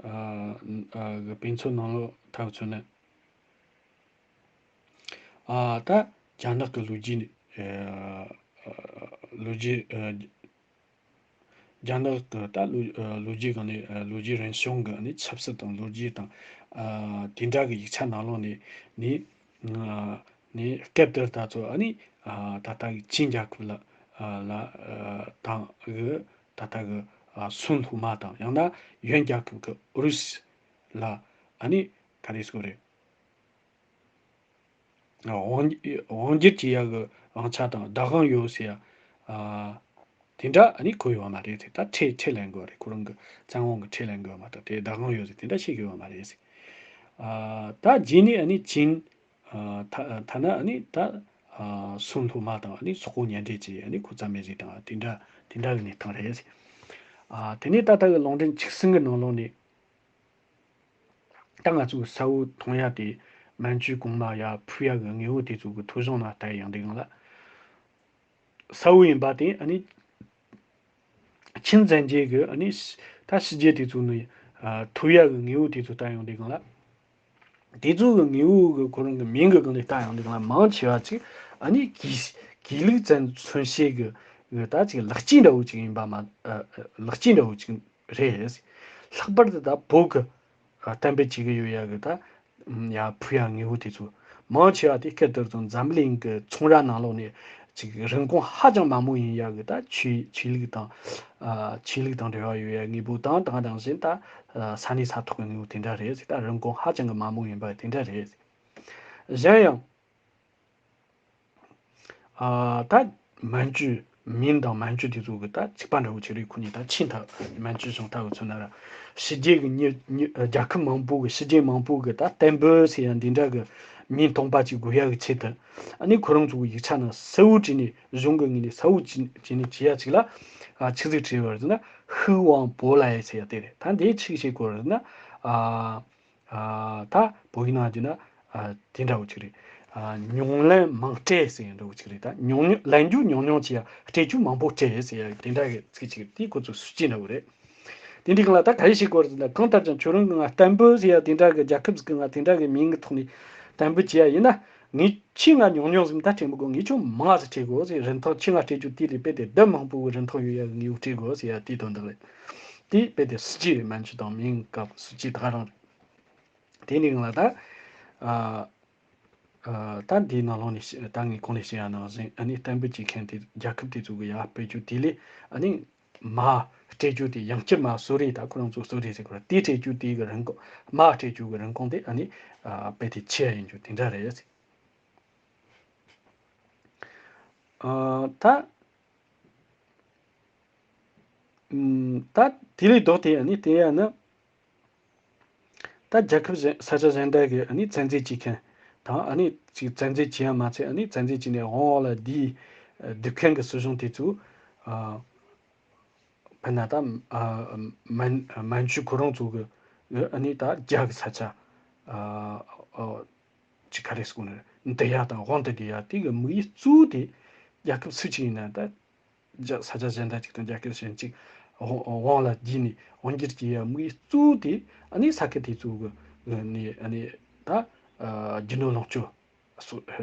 ཨ། ཨ། གི་དཔེ་མཚོན་ནང་ལོགས་ཐག་མཚོན་ན། ཨ། ད་རྒྱ་ནག་གི་ལོ་རྒྱུས་ནས་ཨ། ལོ་རྒྱུས་ཨ། རྒྱ་ནག་གི་ད་ལོ་ཨ། ལོ་རྒྱུས་སྒང་ནས་ཨ། ལོ་རྒྱུས་རིམ་བྱུང་གི་ཨ་ནི་ཆབ་སྲིད་དང་ལོ་རྒྱུས་དང་ཨ། དེ་འདྲ་གི་ཡིག་ཆ་ནང་ལོགས་ནས་ནི་ཨ། ནི་སྐབས་དེར་ད་ཚོ་ཨ་ནི་ཨ། ད་ལྟ་གི་ཅིན་རྒྱལ་ཁབ་ལ་ཨ། ལ་ཨ། དང་གི་ད་ལྟ་གི་ཨ། སུན་ལྷུ་མ་དང་ཡང་ན་ཡོན་རྒྱལ་ཁབ་ཀྱི་ཨུ་རུ་སུ་ལ་ཨ་ནི་ག་རེ་ཟེར་དགོས་རེད། དབང་དབང་སྒྱུར་བྱེད་ཡག་གི་དབང་ཆ་དང་བདག་དབང་ཡོད་ཟེར་ཡ། ཨ། དེ་འདྲ་ཨ་ནི་གོ་ཡོད་མ་རེད་ཟེར། ད་ཁྲལ་ཁྲལ་ལེན་དགོས་རེད། ཁོ་རང་གི་བཙན་དབང་གི་ཁྲལ་ལེན་དགོས་མ་གཏོགས་དེ་བདག་དབང་ཡོད་ཟེར་དེ་འདྲ་བཤད་ཀྱི་ཡོད་མ་རེད་ཟེར། ཨ། ད་རྗེས་ནས་ཨ་ནི་ཅིན། ཨ། ཐ་ཐ་ན་ཨ་ནི་ད། ཨ། སུན་སློབ་མ་དང་ཨ་ནི་སོག་པོ་མཉམ་འབྲེལ་བྱས་ཨ་ནི་ཁོ་རྩ་མེད་བཟོས་བཏང་དེ་འདྲ་དེ་འདྲ་གི་གནས་སྟངས་རེད་ཟེར། ཨ། དེ་ནས་ད་ལྟ་གི་ལུང་འདྲེན་ཆིག་གསུམ་གི་ནང་ལོགས་ནས། ད་ང་ཚོའི་ས་འོག་ཐོང་ཡ་དེ་མན་ཇུ་གོང་མ་ཡ་ཕུལ་ཡ་གི་དངོས་པོ་དེ་ཚོ་གི་ཐོ་གཞུང་ནང་བལྟས་ཡོང་དུས་སྒང་ལ། ས་འོག་ཡིན་པ་དེ་ཨ་ནི་ཆིན་བཙན་རྒྱལ་གི་ཨ་ནི་ད་ཕྱི་རྒྱལ་དེ་ཚོ་ནི་ཐོབ་ཡ་གི་དངོས་པོ་དེ་ཚོ་བལྟས་ཡོང་དུས་སྒང་ལ། དེ་ཚོ་གི་དངོས་པོ་གི་ཁོ་རང་གི་མིང་གི་སྒང་ནས་བལྟས་ཡོང་དུས་སྒང་ལ་མང་ཆེ་བ་ཅིག་ཨ་ནི་གུས་གུས་ལུགས་བཙན་མཚོན་བྱེད་གི་གི་ད་ཅིག་ལག་སྐྱེས་འདྲ་བོ་ཅིག་ཡིན་པ་མ། ལག་སྐྱེས་འདྲ་བོ་ཅིག་རེད། ལྷག་པར་དུ་ད་བོད་གི་གཏན་འབེབས་བྱེད་གི་ཡོད་ཡ་གི་ད་ཡ་ཕུལ་ཡ་དངོས་པོ་དེ་ཚོ་མང་ཆེ་བ་དེ་སྐད་དུ་ཚོ་འཛམ་གླིང་གི་ཚོང་ར་ནང་ལོགས་ནས་ཅིག་རིན་གོང་ཧ་ཅང་དམའ་མོ་ཡིན་ཡ་གི་ད་ཆོས་ཆོས་ལུགས་དང་། ཆོས་ལུགས་དང་འབྲེལ་བ་ཡོད་ཡ་དངོས་པོ་དང་དེ་ག་ནང་བཞིན་ད་ས་གནས་ས་ཐོག་གི་དངོས་པོ་དེ་འདྲ་རེད་ཟེར། ད་རིན་གོང་ཧ་ཅང་གི་དམའ་མོ་ཡིན་པ་དེ་འདྲ་རེད་ཟེར། གཞན་ཡང་། ཨ། ད་མན་ཇུ་མིན་དང་མན་ཇུ་དེ་ཚོ་གི་ད་ཚིག་པ་འདྲ་བོ་ཅིག་རེད། ཁོ་གཉིས་ད་ཆིན་ཐ་མན་ཇུ་གཞུང་ཐ་གི་མཚོན་ན་ར། ཕྱི་རྒྱལ་གི་མི་མི་རྒྱལ་ཁབ་མང་པོ་གི་ཕྱི་རྒྱལ་མང་པོ་གི་ད་བསྟན་འབུལ་ཟེར་ཡ་འདི་འདྲ་གི་མིང་སྟོང་པ་ཅིག་དགོས་ཡ་གི་ཆེད་དུ། ཨ་ནི་ཁོ་རང་ཚོ་གི་ཡིག་ཆ་ནང་གསལ་བོ་བྲིས་ནས་གཞུང་གི་ངོས་ནས་གསལ་བོ་བྲིས་བྲིས་ནས་བྲིས་ཡ་ཅིག་ལ། ཨ། ཆི་ཟིག་བྲིས་ཡོད་རེད་ཟེར་ན། 惠王博来 ཟེར་ཡ་དེ་རེད། ད་འདི་ཆི་ཟིག་བྱེད་དགོས་རེད་ཟེར་ན། ཨ། ཨ། ད་བོད་ཡིག་ནང་བསྒྱུར་ན། ཨ། དེ་འདྲ་བོ་ཅིག་རེད། ཨ། 蓊荽满斃 ཟེར་ཡ་འདྲ་བོ་ཅིག་རེད། ད་ཉུང་ཉུང་ལན་རྒྱུ་ཉུང་ཉུང་བྱས་ཡ་སྤྲད་རྒྱུ་མང་པོ་སྤྲད་ཟེར་ཡ་དེ་འདྲ་གི་ཚིག་ཅིག་རེད། དེ་ཁོ་ཚོ་སུ་ཅི་འདྲ་བོ་རེད། དེ་འདྲའི་སྒང་ལ་ད་ག་རེ་བྱེད་དགོས་རེད་ཟེར་ན། གང་ལྟར་ཀྱང་ཁྱོད་རང་གི་ང་བསྟན་འབུལ་ཟེར་ཡ་དེ་འདྲ་གི་རྒྱལ་ཁབ་ཟིག་གི་ང་དེ་འདྲ་གི་མིང་གི་ཐོག་ནས་བསྟན་འབུལ་བྱེད་ཡ་ཡིན་ན། ངས་ཁྱོས་ང་ཉུང་ཉུང་ཟིག་ད་སྤྲད་མི་དགོས། ངས་ཁྱོད་མང་ཟིག་སྤྲད་དགོས་ཟེར། རིན་ཐང་ཁྱོས་ང་སྤྲད་རྒྱུ་དེ་ལས་རྦད་དེ་བདུན་མང་པོ་གི་རིན་ཐང་ཡོད་ཡ་གི་དངོས་པོ་སྤྲད་དགོས་ཟེར་ཡ་དེའི་དོན་དག་རེད། དེ་རྦད་དེ་སྲིད་ཇུས་རེད། མན་ཇུ་དང་མིང་སྐབས་སྲིད་ཇུས་ད་ག་རང་རེད། དེ་ནས་ང་ལ་ད། ཨ། ཨ། ད་འདིའི་ནང་ལོགས་ནས་ད་ངས་གོང་ལས་བཤད་ཡ་ནང་བཞིན། ཨ་ནི་བསྟན་འབུལ་བྱེད་མཁན་དེ་རྒྱལ་ཁབ་དེ་ཚོ་གི་ཡར་སྤྲད་རྒྱུ་དེ་ལས། ཨ་ནི་མར་སྤྲད་རྒྱུ་དེ་ཡང་བསྐྱར་མར་གསོལ་རས། ད་ཁོ་རང་ཚོ་གསོལ་རས་ཟེར་གོ་ར། དེ་སྤྲད་རྒྱུ་དེ་གི་རིན་གོང་། མར་སྤྲད་རྒྱུ་གི་རིན་གོང་དེ་ཨ་ནི། ཨ། རྦད་དེ་ཆེ་ཡ་ཡིན་རྒྱུ་དེ་འདྲ་རེད། ཨ། ད། ཨམ། ད་དེ་ལས་ལྡོག་སྟེ་ཨ་ནི་དེ་ཡང་ན། ད་རྒྱལ་ཁབ་གཞན། ས་ཆ་གཞན་དག་གི་ཨ་ནི་བཙན་འཛུལ་བྱེད་མཁན་དང་། ཨ་ནི་ཅིག་བཙན་འཛུལ་བྱེད་ཡ་མ་ཚད། ཨ་ནི་བཙན་འཛུལ་བྱས་ནས་དབང་འོག་ལ་བསྡུས་སྡོད་མཁན་གྱི་སྲིད་གཞུང་དེ་ཚོ། ཨ། དཔེར་ན་ད། ཨ། མན། མན་ཇུ་ཁོ་རང་ཚོ་གི། ཨ་ནི་ད་རྒྱ་གི་ས་ཆ། ཨ། ཨ། ཅིག་ག་རེ་ཟེར་དགོས་ནི་རེད། བསྡུ་ཡ་དང་དབང་དུ་བསྡུ་ཡ་དེ་གི་དམིགས་ཡུལ་གཙོ་བོ་དེ། རྒྱལ་ཁབ་སུ་ཅིག་ཡིན་ན་ད། རྒྱ། ས་ཆ་གཞན་དག་ཅིག་དང་རྒྱལ་ཁབ་གཞན་ཅིག་དབང་། དབང་ལ་བསྡུས་ནས་དབང་བསྒྱུར་བྱེད་ཡ་དམིགས་ཡུལ་གཙོ་བོ་དེ། ཨ་ནི་ས་ཁུལ་དེ་ཚོ་གི་ནས། ཨ་ནི་ད། ཨ། རྒྱུ་ནོར་ལོངས་སྤྱོད་སོ། ཨ།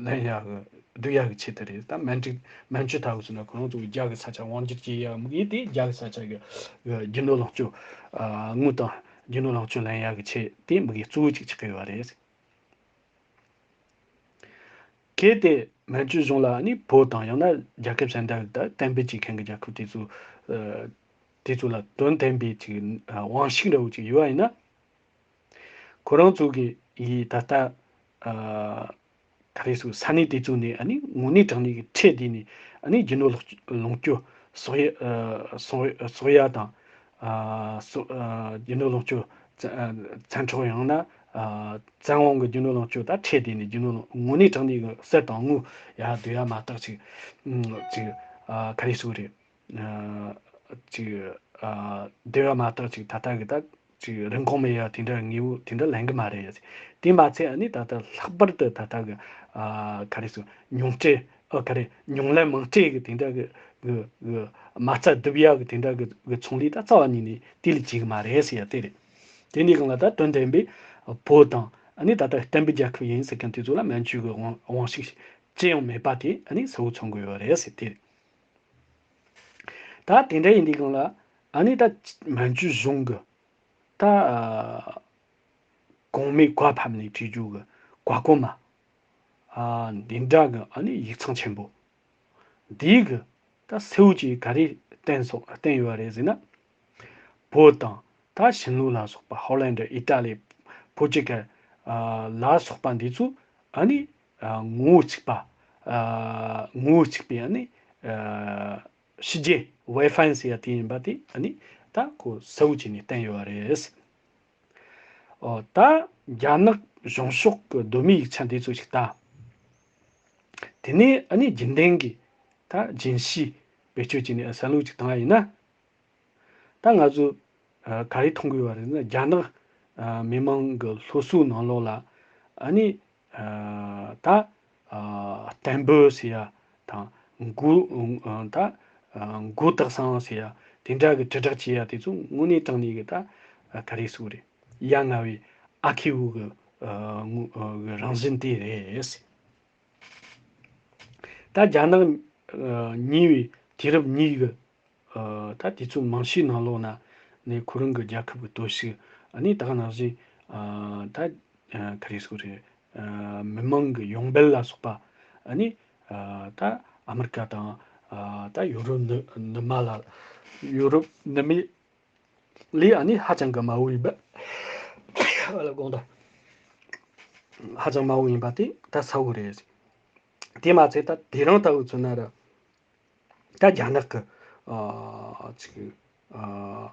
ལེན་ཡ་གི་བསྡུ་ཡ་གི་ཆེད་དུ་རེད། ད་མན་ཇུ། མན་ཇུ་ལྟ་བུ་ཟེར་ན་ཁོ་རང་ཚོ་གི་རྒྱ་གི་ས་ཆ་དབང་བསྒྱུར་བྱེད་ཡ་དམིགས་ཡུལ་དེ་རྒྱ་གི་ས་ཆ་གི་རྒྱུ་ནོར་ལོངས་སྤྱོད། ཨ། དངུལ་དང་རྒྱུ་ནོར་ལོངས་སྤྱོད་ལེན་ཡ་གི་ཆེད་དེ་དམིགས་ཡུལ་གཙོ་བོ་ཅིག་ཆགས་ཀྱི་ཡོད་རེད། གལ་ཏེ་མན་ཇུ་གཞུང་ལ་ནི་བོད་དང་ཡང་ན་རྒྱལ་ཁབ་གཞན་དག་ད་གཏན་འབེབས་བྱེད་མཁན་གྱི་རྒྱལ་ཁབ་དེ་ཚོ། ཨ། དེ་ཚོ་ལ་དོན་ལྡན་པའི་ཅིག་དབང་ཤུགས་འདྲ་བོ་ཅིག་ཡོད་པ་ཡིན་ན། ཁོ་རང་ཚོ་གི་ཡི་ད་ལྟ། ཨ། ག་རེ་ཟེར། ས་གནས་དེ་ཚོ་ནས་ཨ་ནི་དངོས་གནས་དྲང་གནས་ཀྱི་ཁྲལ་བསྡུས་ནས། ཨ་ནི་རྒྱུ་ནོར་ལོངས། ལོངས་སྤྱོད་གསོག་ཡ། ཨ། གསོག་གསོག་ཡ་དང་། ཨ། གསོག་ཨ། རྒྱུ་ནོར་ལོངས་སྤྱོད་བཙན། ཨ། བཙན་འཕྲོག་ཡང་ན། ཨ། བཙན་དབང་གི་རྒྱུ་ནོར་ལོངས་སྤྱོད་ད་ཁྲལ་བསྡུས་ནས་རྒྱུ་ནོར་དངོས་གནས་དྲང་གནས་ཀྱི་གསེར་དང་དངུལ་ཡར་བསྡུ་ཡ་མ་གཏོགས་ཅིག་ཨམ། ཅིག་ཨ། ག་རེ་ཟེར་དགོས་རེད། ཨ། ཅིག་ཨ། བསྡུ་ཡ་མ་གཏོགས་ཅིག་ད་ལྟ་གི་ད་ཅིག་རིན་གོང་མེད་ཡ་དེ་འདྲ་དངོས་པོ་དེ་འདྲ་ལེན་གི་མ་རེད། དེ་མ་ཚད་ཨ་ནི་ད་ལྟ་ལྷག་པར་དུ་ད་ལྟ་གི། ཨ། ག་རེ་ཟེར། ཉུང་ཁྲལ། ཨ། ག་རེ། 蓊荽满斃 གི་དེ་འདྲ་གི་གི་གི་མ་རྩ་རྡིབ་ཡ་གི་དེ་འདྲ་གི་གི་ཚོང་ལས་ད་རྩ་བ་ཉིད་ནས་དེ་ལས་བྱེད་གི་མ་རེད་ཟེར་ཡ་དེ་རེད། དེ་འདྲའི་སྒང་ལ་ད་དོན་ལྡན་པའི་བོད་དང་ཨ་ནི་ད་ལྟ་བསྟན་པའི་རྒྱལ་ཁབ་ཡིན་ཟེར་མཁན་དེ་ཚོ་ལ་མན་ཇུ་གི་དབང་དབང་ཤུགས་ཅི་ཡང་མེད་པ་དེ་ཨ་ནི་གསལ་བོ་མཚོན་གི་ཡོད་རེད་ཟེར་དེ་རེད། ད་དེ་འདྲ་ཡིན་དུས་སྒང་ལ་ཨ་ནི་ད་མན་ཇུ་གཞུང་གི་ད། ཨ། གོང་མའི་བཀའ་ཕབ་ནས་བྲིས་རྒྱུ་གི་བཀའ་དགོངས་མ། ཨ། འདི་འདྲ་གི་ཨ་ནི་ཡིག་ཚང་ཆེན་པོ། འདི་གི་ད་གསལ་བོ་ཅིག་ག་རེ་བསྟན་སོང་། བསྟན་ཡོད་རེད་ཟེར་ན། བོད་དང་ད་ཤིང་ལུག་ལ་སོགས་པ། ཧོ་ལན་ཌ། ཨི་ཏྲ་ལི། པོར་ཅུ་གལ། ཨ། ལ་སོགས་པ་འདི་ཚོ་ཨ་ནི། ཨ། ངོ་བོ་གཅིག་པ། ཨ། ངོ་བོ་གཅིག་པའི་ཨ་ནི། ཨ། ཕྱི་རྒྱལ་ཝའི་ཕའི་ཟེར་ཡ་དེ་ཡིན་པ་དེ་ཨ་ནི་ད་ཁོ་གསལ་བོ་བྱས་ནས་བསྟན་ཡོད་རེད། ཨོ་ད་རྒྱ་ནག་གཞུང་ཕྱོགས་ཀྱི་གདོད་མའི་ཡིག་ཆ་འདི་ཚོ་ཞིག་ལྟ། དེ་ནས་ཨ་ནི་རྒྱུན་ལྡན་གྱི་ད་རྒྱུན་ཤེས་བེད་སྤྱོད་བྱས་ནས་བསམ་བློ་ཅིག་བཏང་བ་ཡིན་ན། ད་ང་ཚོ་ཨ་ག་རེ་མཐོང་གི་ཡོད་རེད་ན། རྒྱ་ནག་ཨ་མི་མང་གི་སློབ་གསོའི་ནང་ལོགས་ལ་ཨ་ནི་ཨ་ད་ཨ་གཏམ་དཔེ་ཟེར་ཡ་དང་མགོ་ཨ་ད་ཨ་མགོ་བཏགས་སའང་ཟེར་ཡ་དེ་འདྲ་གི་དྲིལ་བསྒྲགས་བྱེད་ཡ་དེ་ཚོ་དངོས་གནས་དྲང་གནས་གི་ད་ཨ་ག་རེ་ཟེར་དགོས་རེད། ཡ་ང་བའི་ཨ་ཁུ་བོ་གི་ཨ་ངོ་ཨ་གི་རང་བཞིན་དེ་རེད། ད་རྒྱ་ནག་ཨ་ཉེ་བའི་དུས་རབས་གཉིས་ཀྱི་ཨ་ད་དུས་ཚོད་མང་ཤོས་ནང་ལོགས་ན་ནས་ཁོ་རང་གི་རྒྱལ་ཁབ་ཀྱི་སྟོབས་ཤུགས། ཨ་ནི་ད་ག་ནང་བཞིན་ཨ་ད་ཨ་ག་རེ་ཟེར་དགོས་རེད། ཨ་མི་མང་གི་ཡོང་འབབ་ལ་སོགས་པ། ཨ་ནི་ཨ་ད་ཨ་མི་རི་ཀ་དང་ཨ་ད་ཡུ་རོབ་ནུ་ནུ་མ་ལ་ཡུ་རོབ་ནུ་མའི་ལས་ཨ་ནི་ཧ་ཅང་གི་དམའ་བོ་ཡིན་པ། ཨ་ལ་དགོངས་དག་ཧ་ཅང་དམའ་བོ་ཡིན་པ་དེ་ད་གསལ་བོ་རེད། དེ་མ་ཚད་ད་དེ་རིང་ལྟ་བུ་མཚོན་ན་ར། ད་རྒྱ་ནག་གི་ཨ་ཅིག་ཨ་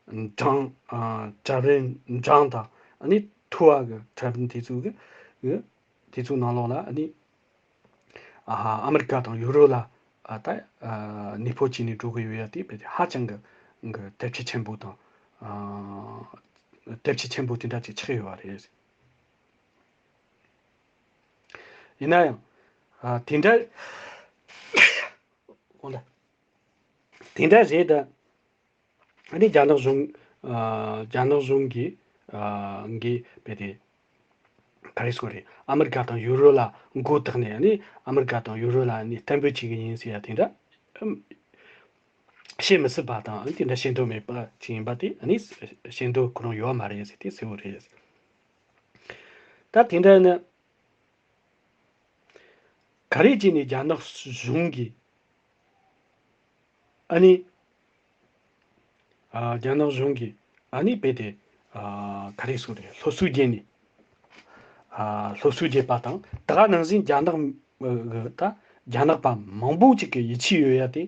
འབྲང་ཨ་གྲབས་རིམ་འབྲང་དང་ཨ་ནི་མཐོ་བ་གི་གྲབས་རིམ་དེ་ཚོ་གི་དེ་ཚོའི་ནང་ལོགས་ལ་ཨ་ནི་ཨ་ཨ་མི་རི་ཀ་དང་ཡུ་རོབ་ལ་ཨ་ད་ཨ་ནུས་པ་བྱས་ནས་འགྲོ་གི་ཡོད་ཡ་དེ་བས་ཧ་ཅང་གི་གི་དེབ་ཆ་ཆེན་པོ་དང་ཨ་དེབ་ཆ་ཆེན་པོ་དེ་འདྲ་ཅིག་ཆགས་ཡོད་པ་རེད། ཡིན་ན་ཡང་ཨ་དེ་འདྲ་འོ་ལ་དེ་འདྲ་རེད་ད། ཨ་ནི་རྒྱ་ནག་གཞུང་ཨ་རྒྱ་ནག་གཞུང་གིས་ཨ་གིས་བས་ཏེ་ག་རེ་ཟེར་དགོས་རེད། ཨ་མི་རི་ཀ་དང་ཡུ་རོབ་ལ་མགོ་བཏགས་ནས་ཨ་ནི་ཨ་མི་རི་ཀ་དང་ཡུ་རོབ་ལ་ཨ་ནི་གཏན་འབེབས་བྱེད་ཀྱི་ཡིན་ཟེར་ཡ་དེ་འདྲ་ཨམ་བཤད་མི་སྲིད་པ་དང་ཨ་ནི་དེ་འདྲ་བཤད་འདོད་མེད་པ་ཅིག་ཡིན་པ་དེ་ཨ་ནི་བཤད་འདོད་ཁོ་རང་ཡོད་མ་རེད་ཟེར་དེ་གསལ་བོ་རེད། ད་དེ་འདྲ་ནི། ག་རེ་བྱས་ནས་རྒྱ་ནག་གཞུང་གིས་ཨ་ནི་ཨ་རྒྱ་ནག་གཞུང་གིས་ཨ་ནི་བས་ཏེ་ཨ་ག་རེ་ཟེར་དགོས་རེད། སློབ་གསོ་བརྒྱབ་ནས་ཨ་སློབ་གསོ་བརྒྱབ་པ་དང་ད་ག་ནང་བཞིན་རྒྱ་ནག་གི་ད་རྒྱ་ནག་པ་མང་པོ་ཅིག་གི་ཡིད་ཆེས་ཡོད་ཡ་དེ་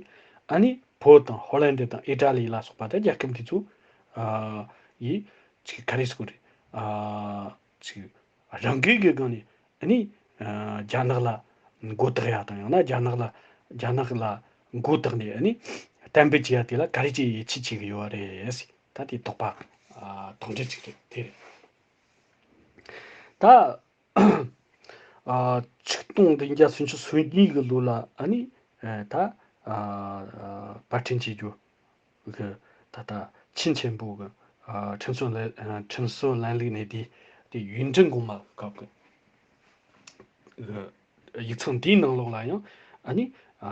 ཨ་ནི་བོད་དང་ཧོ་ལན་ཌི་དང་ཨི་ཊ་ལི་ལ་སོགས་པ་ད་རྒྱལ་ཁབ་འདི་ཚོ་ཨ་ཡིས་ཅིག་ག་རེ་ཟེར་དགོས་རེད། ཨ་ཅིག་རང་འགུལ་གྱི་སྒང་ནས་ཨ་ནི་ཨ་རྒྱ་ནག་ལ་མགོ་བཏགས་ཡ་དང་ཡང་ན་རྒྱ་ནག་ལ་རྒྱ་ནག་ལ་མགོ་བཏགས་ནས་ཨ་ནི་གཏན་འབེབས་བྱེད་ཡ་དེ་ལ་ག་རེ་བྱས་ཡིད་ཆེས་བྱེད་ཀྱི་ཡོད་རེད། ད་དེ་དོགས་པ་ཨ་དོགས་འདྲི་ཅིག་རེད་དེ་རེད། ད་ཨ་ཆིག་སྟོང་བདུན་བརྒྱ་སུམ་ཅུ་སོ་གཉིས་ཀྱི་ལོ་ལ་ཨ་ནི་ཨ་ད་ཨ་པར་སྐྲུན་བྱེད་རྒྱུ། གི་ད་ལྟ་ཆིན་ཆེན་པོ་གི་ཨ་ཁྲིམས་སྲོལ་ལ་ཨ་ཁྲིམས་སྲོལ་ལམ་ལུགས་གནས་དེ་དེ་ཡུན་ཀྲེང་གོང་མ་སྐབས་ཀྱི་གི་ཡིག་ཚང་འདིའི་ནང་ལོགས་ལ་ཡང་ཨ་ནི་ཨ་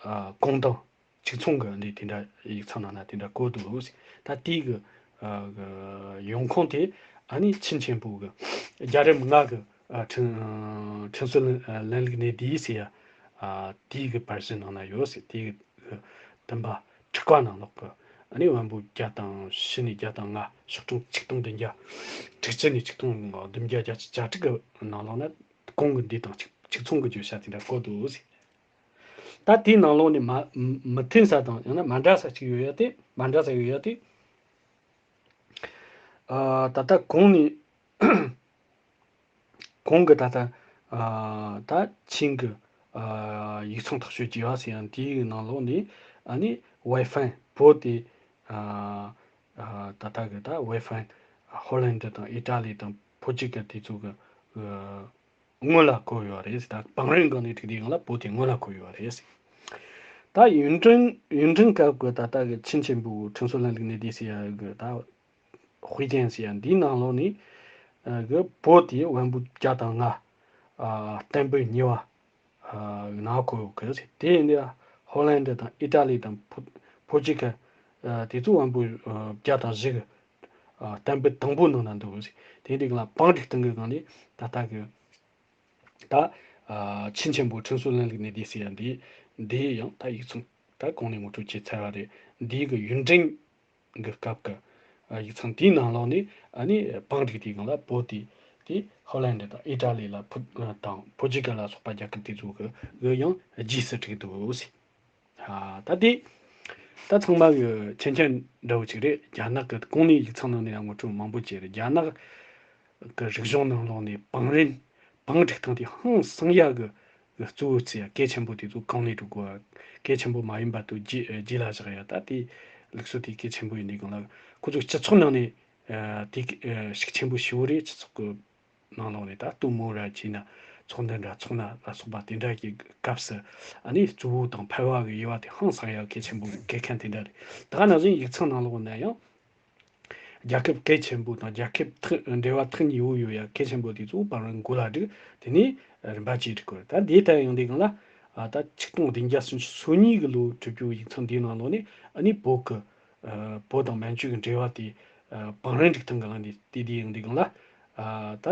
ཨ་གུང་ཐང་ཆིག་ཚོང་གི་འདི་དེ་འདྲ་ཡིག་ཚང་ནང་ན་དེ་འདྲ་བཀོད་འདུག་ད་དེའི་གི་ཨ་གི་ཡོང་ཁུངས་དེ་ཨ་ནི་ཆིན་ཆེན་པོ་གི་རྒྱལ་རབས་ལྔ་གི་ཨ་ཁྲིམས་ཁྲིམས་སྲོལ་ལམ་ལུགས་གནས་དེ་ཟེར་ཡ་ཨ་དེའི་གི་པར་གཞི་ནང་ན་ཡོད་ཟེར། དེའི་གི་བདུན་པ་དྲུག་པ་ནང་ལོགས་ཀྱི་ཨ་ནི་དབང་པོ་བརྒྱ་དང་བཞི་ནས་བརྒྱ་དང་ལྔ། ཕྱོགས་སྐྱོང་ཆིག་སྟོང་བདུན་བརྒྱ། དྲུག་ཅུ་ནས་ཆིག་སྟོང་བདུན་བརྒྱ་བརྒྱད་ཅུ་གྱ་དྲུག་གི་ནང་ལོགས་ན་གོང་གི་འདི་དང་ཆིག་ཆིག་ཚོང་གི་བརྗོད་བྱ་དེ་འདྲ་བཀོད་འདུག་ཟེར། ད་དེའི་ནང་ལོགས་ནས་མ་མི་མཐུན་ས་དང་ཡང་ན་མ་འདྲ་ས་ཅིག་ཡོད་ཡ་དེ་མ་འདྲ་ས་ཡོད་ཡ་དེ། ཨ་ད་ལྟ་གོང་ནས། གོང་གི་ད་ལྟ་ཨ་ད་ཆིན་གི་ཨ་ཡིག་ཚང་ཐག་གཅོད་བྱས་པ་ཟེར་ཡང་དེའི་ནང་ལོགས་ནས་ཨ་ནི་ཝའི་ཕན་བོད་དེ་ཨ་ཨ་ད་ལྟ་གི་ད་ཝའི་ཕན་ཧོ་ལན་ཌི་དང་ཨི་ཊ་ལི་དང་ཕོར་ཅུ་གལ་དེ་ཚོ་གི་ཨ་སྔོན་ལ་བཀོད་ཡོད་རེད། ད་བང་རིམ་སྒང་ནས་བསྒྲིགས་དུས་སྒང་ལ་བོད་དེ་སྔོན་ལ་བཀོད་ཡོད་རེད། ད་ཡུན་ཀྲེང་ཡུན་ཀྲེང་སྐབས་ཀྱི་ད་ལྟ་གི་ཆིན་ཆེན་པོའི་ཁྲིམས་སྲོལ་ལམ་ལུགས་གནས་དེ་ཟེར་ཡ་གི་ད། ཧུའེ་ཏེན་ཟེར་ཡ་འདིའི་ནང་ལོགས་ནས་ཨ་གི་བོད་དེ་དབང་པོ་བརྒྱ་དང་ལྔ། ཨ་གཏན་འབེབས་གཉིས་པ་ཨ་ནང་བཀོད་ཡོད་གི་ཟེར། དེ་ཡིན་དུས་ཧོ་ལན་ཌི་དང་ཨི་ཊ་ལི་དང་ཕོ་ཕོར་ཅུ་གལ་ཨ་དེ་ཚོ་དབང་པོ་ཨ་བརྒྱ་དང་བཞི་གི་ཨ་གཏན་འབེབས་དང་པོ་ནང་ན་འདུག་ཟེར། དེ་འདི་ག་ལ་བང་སྒྲིག་སྟངས་གི་སྒང་ནས་ད་ལྟ་གི་ད་ཨ་ཆིན་ཆེན་པོའི་ཁྲིམས་སྲོལ་ལམ་ལུགས་གནས་དེ་ཟེར་ཡ་འདི་འདི་ཡང་ད་ཡིག་ཚང་ད་གོང་ནས་ངོ་སྤྲོད་བྱས་ཚར་བ་རེད། འདི་གི་ཡུན་ཀྲེང་གི་སྐབས་ཀྱི་ཨ་ཡིག་ཚང་དེའི་ནང་ལོགས་ནས་ཨ་ནི་བང་སྒྲིག་དེའི་སྒང་ལ་བོད་དེ་དེ་ཧོ་ལན་ཌི་དང་ཨི་ཊ་ལི་ལ་ཕུ་དང་ཕོར་ཅུ་གལ་ལ་སོགས་པ་རྒྱལ་ཁབ་དེ་ཚོ་གི་གི་ཡང་རྗེས་སུ་བསྒྲིགས་འདུག་ཟེར། ཨ། ད་དེ་ད་ཚང་མ་གི་མཁྱེན་མཁྱེན་འདྲ་བོ་ཅིག་རེད། རྒྱ་ནག་གི་གོང་ནས་ཡིག་ཚང་ནང་ནས་ཡང་ངོ་སྤྲོད་མང་པོ་བྱས་རེད། རྒྱ་ནག་གི་རིག་གཞུང་ནང་ལོགས་ནས་བང་རིམ་བང་སྒྲིག་སྟངས་དེ་ཧང་སང་ཡ་གི་གཙོ་བོ་བརྩི་ཡ། གལ་ཆེན་པོ་དེ་ཚོ་གང་ལས་སྒྲུབ་དགོས། གལ་ཆེན་པོ་མ་ཡིན་པ་དེ་རྗེས་རྗེས་ལ་བཞག་ཡ། ད་དེ་ལུགས་སྲོལ་དེ་གལ་ཆེན་པོ་ཡིན་དུས་སྒང་ལ། ཁོ་ཚོ་སྤྱི་ཚོགས་ནང་ནས་ཨ་དེ་ཤུགས་ཆེན་པོ་ཞེ་པོ་རེད། སྤྱི་ཚོགས་ཀྱི་ནང་ལོགས་ནས་ད་ལྟད་མོ་ར་བྱས་ན། ཚོགས་འདུ་འདྲ་ཚོགས་ན་ལ་སོགས་པ་དེ་འདྲ་གི་སྐབས་སུ། ཨ་ནི་གཙོ་བོ་དང་ཕལ་བ་གི་དབྱེ་བ་དེ་ཧང་སང་ཡ་གལ་ཆེན་པོ་གི་གལ་མཁན་དེ་འདྲ་རེད། ད་ག་ནང་བཞིན་ཡིག་ཚང་ནང་ལོགས་ན་ཡང་རྒྱལ་ཁབ་གལ་ཆེན་པོ་དང་རྒྱལ་ཁབ་ཐག་འབྲེལ་བ་ཐག་ཉེ་བོ་ཡོད་ཡ་གལ་ཆེན་པོ་དེ་ཚོ་བང་རིམ་མགོ་ལ་བསྒྲིགས། དེ་ནས་རིམ་པ་བཅས་བསྒྲིགས་དགོས་རེད། ད་དེ་ལྟར་ཡོང་དུས་སྒང་ལ། ཨ། ད་ཆིག་སྟོང་བདུན་བརྒྱ་སུམ་ཅུ་སོ་གཉིས་གི་ལོ་བྲིས་རྒྱུ་ཡིག་ཚང་འདིའི་ནང་ལོགས་ནས། ཨ་ནི་བོད་ཀྱི་ཨ་བོད་དང་མན་ཇུ་གི་འབྲེལ་བ་དེ་ཨ་བང་རིམ་སྒྲིག་སྟངས་ཀྱི་ལམ་ནས་བལྟས་དེ་ཡོང་དུས་སྒང་ལ། ཨ་ད་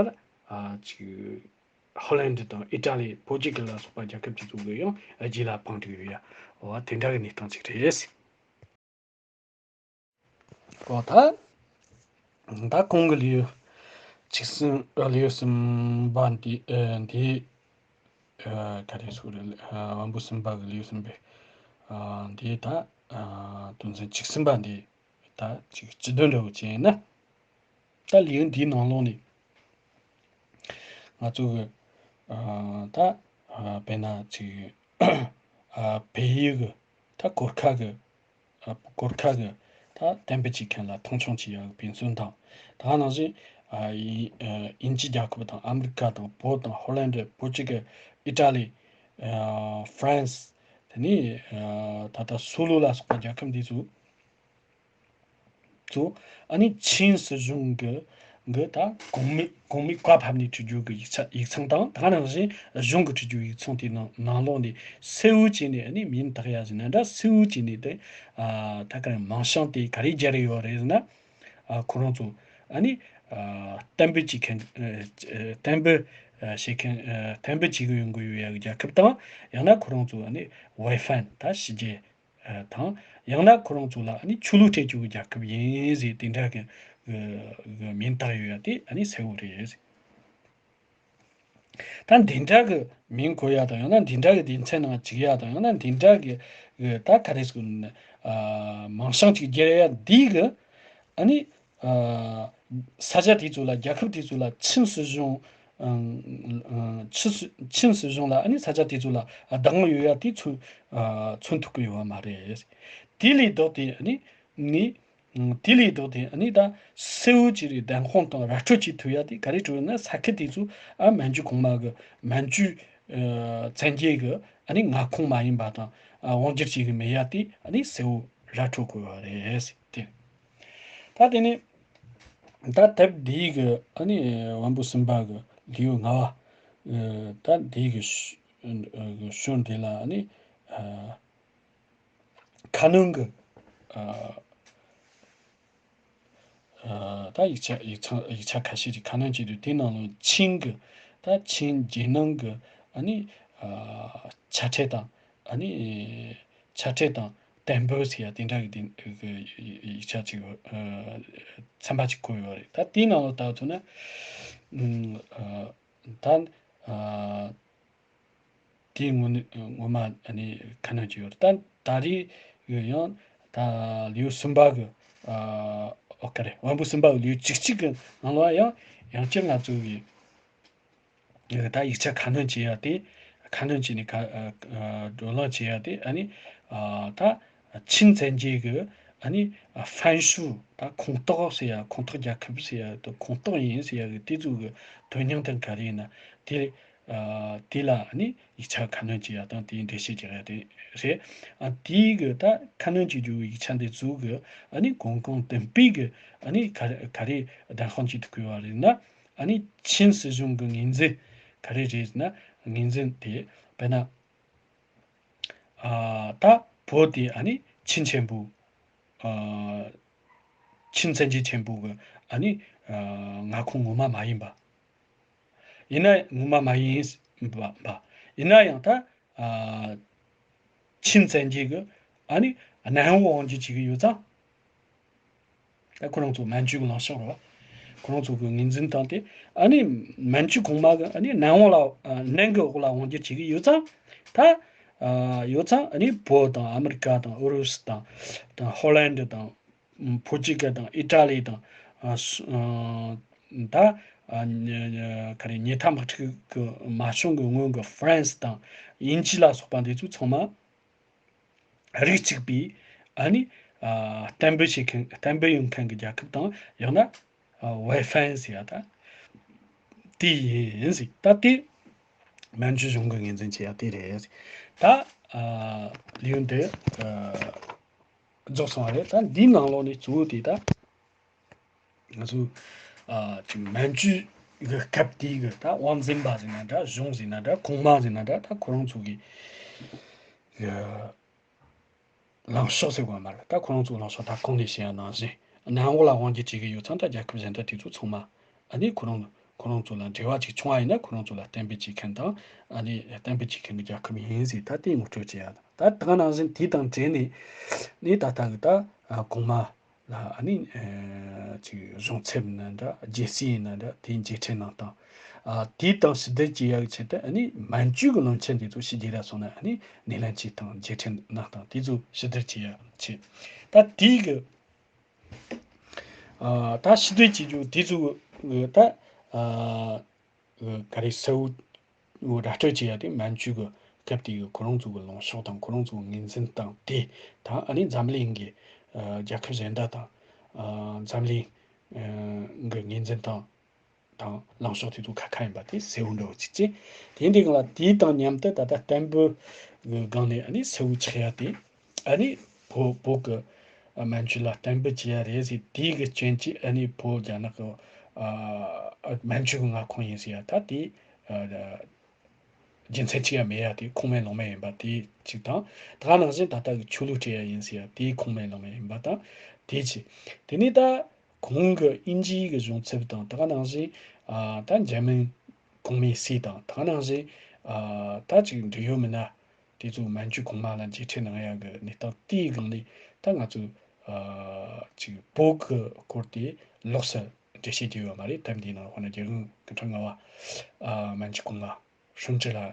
ཨ་ཅིག་ཧོ་ལན་ཌི་དང་ཨི་ཊ་ལི། པོར་ཅུ་གལ་ལ་སོགས་པ་རྒྱལ་ཁབ་དེ་ཚོ་གི་ཡང་རྗེས་ལ་བང་སྒྲིག་ཡོད་ཡ། འོ་དེ་འདྲ་གི་གནས་སྟངས་ཅིག་རེད། འོ་ད་ད་གོང་གི་ལེའུ་ཆིག་གསུམ། ལེའུ་གསུམ་པ་འདི། ཨ་འདི་ཨ་ག་རེ་ཟེར་རེད། ཨ་དབང་པོ་གསུམ་པ་གི་ལེའུ་གསུམ་པའི་ཨ་འདི་ད་ཨ་དོན་ཚན་བཅུ་གསུམ་པ་འདི་ད་ཅིག་སྤྱི་དོན་འདྲ་བོ་བྱས་ན། ད་ལེའུ་འདིའི་ནང་ལོགས་ནས་ང་ཚོ་གི་ཨ་ད་ཨ་དཔེར་ན་ཅིག་ཨ་བལ་ཡུལ་གི་ད་གོར་ཁ་གི་ཨ་གོར་ཁ་གི་ད་བསྟན་པ་བྱེད་མཁན་ལ་མཐོང་ཆུང་བྱེད་ཡག་གི་ཕན་ཚུན་དང་། ད་ག་ནང་བཞིན་ཨ་དབྱིན་ཨ་དབྱིན་ཇི་རྒྱལ་ཁབ་དང་ཨ་མི་རི་ཀ་དང་བོད་དང་ཧོ་ལན་ཌི། པོར་ཅུ་གལ། ཨི་ཊ་ལི། ཨ་ཧྥ་རན་སི། དེ་ནས་ཨ་ད་ལྟ་སུ་ལུ་ལ་སོགས་པ་རྒྱལ་ཁབ་འདི་ཚོ་ཚོ། ཨ་ནི་ཆིན་སྲིད་གཞུང་གི་གི་ད་གོང་མའི་གོང་མའི་བཀའ་ཕབ་ནས་བྲིས་རྒྱུ་གི་ཡིག་ཆ་ཡིག་ཚང་དང་། ད་ག་ནང་བཞིན་གཞུང་གི་བྲིས་རྒྱུ་ཡིག་ཚང་དེའི་ནང་ནང་ལོགས་ནས་གསལ་བོ་བྱས་ནས། ཨ་ནི་མིང་བཏགས་ཡ་ཟེར་ན་འདྲ། གསལ་བོ་བྱས་ནས་དེ་ཨ་ད་ག་རེ་མིང་བྱང་དེ་ག་རེ་སྦྱར་ཡོད་རེད་ཟེར་ན། ཨ་ཁོ་རང་ཚོ་ཨ་ནི་ཨ་བསྟན་པ་བྱེད་མཁན། ཨ་བསྟན་པ་ཨ་བྱེད་མཁན། ཨ་བསྟན་པ་བྱེད་ཀྱི་ཡོང་གི་ཡོད་ཡ་གི་རྒྱལ་ཁབ་དང་། ཡང་ན་ཁོ་རང་ཚོ་ཨ་ནི་ཝེ་ཧྥན་ད་ཕྱི་རྒྱལ་ཨ་དང་། ཡང་ན་ཁོ་རང་ཚོ་ལ་ཨ་ནི་ཆོས་ལུགས་སྤྲད་རྒྱུ་གི་རྒྱལ་ཁབ་ཡིན་ཟེར། དེ་འདྲ་གི་གི་གི་མིང་བཏགས་ཡོད་ཡ་དེ་ཨ་ནི་གསལ་བོ་རེད། ད་འདི་འདྲ་གི་མིང་གོ་ཡ་དང་། ཡང་ན་འདི་འདྲ་གི་སྡེ་ཚན་ནང་བཅུག་ཡ་དང་། ཡང་ན་འདི་འདྲ་གི་གི་ད་ག་རེ་ཟེར་ན། ཨ་མིང་བྱང་ཅིག་སྦྱར་ཡ་འདི་གི་ཨ་ནི་ཨ་ས་ཆ་དེ་ཚོ་ལ། རྒྱལ་ཁབ་དེ་ཚོ་ལ་ཆིན་སྲིད་གཞུང་། ཨ་ཨ་ཆིན་སྲིད་ཆིན་སྲིད་གཞུང་ལ་ཨ་ནི་ས་ཆ་དེ་ཚོ་ལ་བདག་དབང་ཡོད་ཡ་དེ་མཚོན་ཨ་མཚོན་ཐུབ་ཀྱི་ཡོད་པ་མ་རེད། དེ་ལས་ལྡོག་སྟེ་ཨ་ནི་ནི། དེ་ལས་ལྡོག་སྟེ་ཨ་ནི་ད་གསལ་བོ་བྱས་ནས་བདེན་དཔང་དང་ར་སྤྲོད་བྱེད་ཐུབ་ཡ་དེ་ག་རེ་བྱུང་ན། ས་ཁུལ་དེ་ཚོ་ཨ་མན་ཇུ་གོང་མ་གི་མན་ཇུ་ཨ་བཙན་རྒྱལ་གི་ཨ་ནི་མངའ་ཁོངས་མ་ཡིན་པ་དང་། ཨ་དབང་སྒྱུར་བྱེད་གི་མེད་ཡ་དེ་ཨ་ནི་གསལ་བོ་ར་སྤྲོད་དགོས་པ་རེད་ཟེར་ཏེ། ད་དེ་ནས་ད་དེབ་འདིའི་གི་ཨ་ནི་དབང་པོ་གསུམ་པ་གི་ལེའུ་ལྔ་པ། ཨ་ད་འདིའི་གི་ཤོ་ཨ་གི་ཤོ་འདི་ལ་ཨ་ནི་ཨ་ཁ་སྣོན་གྱི་ཨ་ཨ་ད་ཡིག་ཆ་ཡིག་ཚང་ཡིག་ཆ་ཁ་ཤས་ཅིག་ཁ་སྣོན་བྱས་དུས། དེའི་ནང་ལ་ཆིན་གྱི་ད་ཆིན་རྒྱལ་ནང་གི་ཨ་ནི་ཨ་ཆ་ཁྲལ་དང་། ཨ་ནི་ཆ་ཁྲལ་དང་བརྟན་པོ་ཟེར་ཡ་དེ་འདྲ་གི་དེ་གི་ཡིག་ཆ་ཅིག་ཨ་ཚན་པ་ཅིག་བཀོད་ཡོད་རེད། ད་དེའི་ནང་ལ་ལྟ་ཐུབ་ན། ཨ་ད་ཨ་དེའི་ངོ་ནས་ངོ་མ་ཨ་ནི་ཁ་སྣོན་བྱས་ཡོད་རེད། ད་ད་རེས་ཡང་ད་ལེའུ་གསུམ་པ་གི་ཨ་ཨོ་ག་རེ། དབང་པོ་གསུམ་པ་གི་ལེའུ་བཅུ་གཅིག་གི་ནང་ལ་ཡང་ཡང་བསྐྱར་ང་ཚོ་གི་ད་ཡིག་ཆ་ཁ་སྣོན་བྱེད་ཡ་དེ། ཁ་སྣོན་བྱས་ནས་ཁ་ཨ་ཨ་བགྲོ་གླེང་བྱེད་ཡ་དེ་ཨ་ནི་ཨ་ད་ཆིན་བཙན་རྒྱལ་གི་ཨ་ནི་ཨ་ཧྥན་ཤུ་ད་ཁོངས་གཏོགས་ཟེར་ཡ། ཁོངས་གཏོགས་རྒྱལ་ཁབ་ཟེར་ཡ་དང་ཁོངས་གཏོགས་ཡིན་ཟེར་ཡ་གི་དེ་ཚོ་གི་དོན་སྙིང་དེ་ག་རེ་ཡིན་ན། དེ་ཨ་དེ་ལ་ཨ་ནི་ཡིག་ཆ་ཁ་སྣོན་བྱེད་ཡ་དང་དེའི་འགྲེལ་བཤད་རྒྱག་ཡ་དེ་རེད། ཨ་དེའི་གི་ད་ཁ་སྣོན་བྱེད་རྒྱུ་གི་ཡིག་ཆ་འདི་ཚོ་གི་ཨ་ནི་གོང་གོང་དེ་དཔེ་གི་ཨ་ནི་ག་རེ་ག་རེ་བདེན་དཔང་བྱེད་ཐུབ་ཀྱི་ཡོད་རེད་ན། ཨ་ནི་ཆིན་སྲིད་གཞུང་གི་ངོས་འཛིན་ག་རེ་རེད་ན། ངོས་འཛིན་དེ་དཔེར་ན་ཨ་ད་བོད་དེ་ཨ་ནི་ཆིན་ཆེན་པོ། ཨ་ཆིན་བཙན་རྒྱལ་ཆེན་པོ་གི་ཨ་ནི་ཨ་མངའ་ཁོངས་ངོ་མ་མ་ཡིན་པ། ཡིན་ན་ངོ་མ་མ་ཡིན་པ་པ། ཡིན་ན་ཡང་ད་ཨ་ཆིན་བཙན་རྒྱལ་གི་ཨ་ནི་གནམ་འོག་དབང་སྒྱུར་བྱེད་ཀྱི་ཡོད་ཙང་། ད་ཁོ་རང་ཚོ་མན་ཇུ་གི་ལངས་ཕྱོགས་རེད་བ། ཁོ་རང་ཚོ་གི་ངོས་འཛིན་སྟངས་དེ་ཨ་ནི་མན་ཇུ་གོང་མ་གི་ཨ་ནི་གནམ་འོག་ལ་ཨ་གནམ་གི་འོག་ལ་དབང་སྒྱུར་བྱེད་ཀྱི་ཡོད་ཙང་། ད་ ཨ་ཡོད་ཙང་ཨ་ནི་བོད་དང་ཨ་མི་རི་ཀ་དང་ཨུ་རུ་སུ་དང་དང་ཧོ་ལན་ཌི་དང་ཕོ་ཅི་གལ་དང་ཨི་ཏྲ་ལི་དང་ཨ་སུ་ཨ་ད་ཨ་ཉེ་ཉེ་ག་རེ་ཉེ་འཐབ་དམག་འཁྲུག་གི་མ་བྱུང་གི་སྔོན་གྱི་ཧྥ་རན་སི་དང་དབྱིན་ཇི་ལ་སོགས་པ་འདི་ཚོ་ཚང་མ་རིགས་གཅིག་པའི་ཨ་ནི་ཨ་གཏན་འབེབས་བྱེད་མཁན་གཏན་འབེབས་ཡོང་མཁན་གྱི་རྒྱལ་ཁབ་དང་ཡང་ན་ཝེ་ཧྥན་ཟེར་ཡ་ད་དེ་ཡིན་ཟིག་ད་དེ་མན་ཇུ་གཞུང་གི་ངོས་འཛིན་བྱེད་ཡ་དེ་རེད་ཟིག་ད་ཨ་ལེའུ་འདི་ཨ་རྫོགས་སོང་བ་རེད། ད་འདིའི་ནང་ལོགས་ནས་གཙོ་བོ་དེ་ད། ང་ཚོ་ཨ་ཅིག་མན་ཇུ་གི་སྐབས་དེའི་གི་ད་དབང་འཛིན་པ་ཟེར་ན་འདྲ། གཞུང་ཟེར་ན་འདྲ། གོང་མ་ཟེར་ན་འདྲ། ད་ཁོ་རང་ཚོ་གི་གི་ལངས་ཕྱོགས་ཟེར་དགོས་མ་རེད། ད་ཁོ་རང་ཚོ་ལངས་ཕྱོགས་ད་གོང་ནས་བཤད་ཡ་ནང་བཞིན་གནམ་འོག་ལ་དབང་སྒྱུར་བྱེད་ཀྱི་ཡོད་ཙང་ད་རྒྱལ་ཁབ་གཞན་དག་དེ་ཚོ་ཚང་མ་ཨ་ནི་ཁོ་རང་ཁོ་རང་ཚོ་ལ་འབྲེལ་བ་ཅིག་བྱུང་བ་ཡིན་ན་ཁོ་རང་ཚོ་ལ་གཏན་འབེབས་བྱེད་མཁན་དང་ཨ་ནི་གཏན་འབེབས་བྱེད་མཁན་གྱི་རྒྱལ་ཁབ་ཡིན་ཟེར་ད་དེ་ངོ་སྤྲོད་བྱེད་ཡ་དང་། ད་ད་ག་ནང་བཞིན་དེ་དང་འབྲེལ་ནས་ནི་ད་ལྟ་གི་ད་ཨ་གོང་མ་ལ་ཨ་ནི་ཨ་ཅིག་གཞུང་ཚབ་ཡིན་ན་འདྲ། རྒྱལ་སྲིད་ཡིན་ན་འདྲ། དེ་མཇལ་འཕྲད་གནང་སྟངས། ཨ་དེ་དང་ཕྱི་བསྡུར་བྱེད་ཡག་ཆེད་དུ་ཨ་ནི་མན་ཇུ་གི་བློན་ཆེན་དེ་ཚོ་ཕྱི་རྒྱལ་ལ་སོང་ན་ཨ་ནི་སྣེ་ལེན་བྱེད་སྟངས། མཇལ་འཕྲད་གནང་སྟངས་དེ་ཚོ་ཕྱི་བསྡུར་བྱེད་ཡག་ཆེད། ད་དེ་གི་ཨ་ད་ཕྱི་བསྡུར་བྱེད་རྒྱུ་དེ་ཚོ་གི་ད་ཨ་ག་རེ་གསལ་བོ་ར་སྤྲོད་བྱེད་ཡ་དེ་མན་ཇུ་གི་སྐབས་དེ་གི་ཁོ་རང་ཚོ་གི་ལངས་ཕྱོགས་དང་ཁོ་རང་ཚོ་གི་ངོས་འཛིན་སྟངས་དེ་དང་ཨ་ནི་འཛམ་གླིང་གི་ཨ་རྒྱལ་ཁབ་གཞན་དག་དང་ཨ་འཛམ་གླིང་ཨ་གི་ངོས་འཛིན་སྟངས་དང་ལངས་ཕྱོགས་དེ་ཚོ་ཁ་ཁ་ཡིན་པ་དེ་གསལ་བོ་འདྲ་བོ་ཅིག་བྱས། དེ་འདི་ག་ལ་དེའི་དང་མཉམ་དུ་ད་ལྟ་བསྟན་པའི་གི་སྒང་ནས་ཨ་ནི་གསལ་བོ་ཆགས་ཡ་དེ། ཨ་ནི་བོད་བོད་ཀྱི་ཨ་མན་ཇུ་ལ་གཏན་འབེབས་བྱས་ཡ་རེད་ཟེར། དེའི་གི་རྐྱེན་གྱིས་ཨ་ནི་བོད་རྒྱ་ནག་གི་ཨ་ཨ་མན་ཇུ་གི་མངའ་ཁོངས་ཡིན་ཟེར་ཡ་ད་དེ་ཨ་རྒྱུ་མཚན་གཅིག་ཡང་མེད་ཡ་དེ་ཁུངས་མེད་ལུང་མེད་ཡིན་པ་དེ་གཅིག་དང་། ད་ག་ནང་བཞིན་ད་ལྟ་གི་ཆོས་ལུགས་སྤྲད་ཡ་ཡིན་ཟེར་ཡ་དེ་ཁུངས་མེད་ལུང་མེད་ཡིན་པ་དང་དེ་གཅིག་དེ་ནས་ད་གོང་གི་དབྱིན་ཇིའི་གི་གཞུང་ཚབ་དང་ད་ག་ནང་བཞིན་ཨ་ད་འཇར་མན་གོང་མའི་སྲིད་དང་ད་ག་ནང་བཞིན་ཨ་ད་ཅིག་འབྲེལ་ཡོད་མི་སྣ། དེ་ཚོ་མན་ཇུ་གོང་མ་ལ་མཇལ་འཕྲད་གནང་ཡག་གི་གནས་སྟངས་དེའི་སྒང་ནས་ད་ང་ཚོས་ཨ་ཅིག་བོད་ཀྱི་སྐོར་དེ་ལོགས་སུ་འགྲེལ་བཤད་བགྱིས་ཡོད་མ་རེད། དེབ་འདིའི་ནང་དཔེར་ན་རྒྱལ་ཡོངས་སྐུ་ཕྲེང་ལྔ་པ་ཨ་མན་ཇུ་གོང་མ་ཧྲུན་ཀྲི་ལ་ཨ་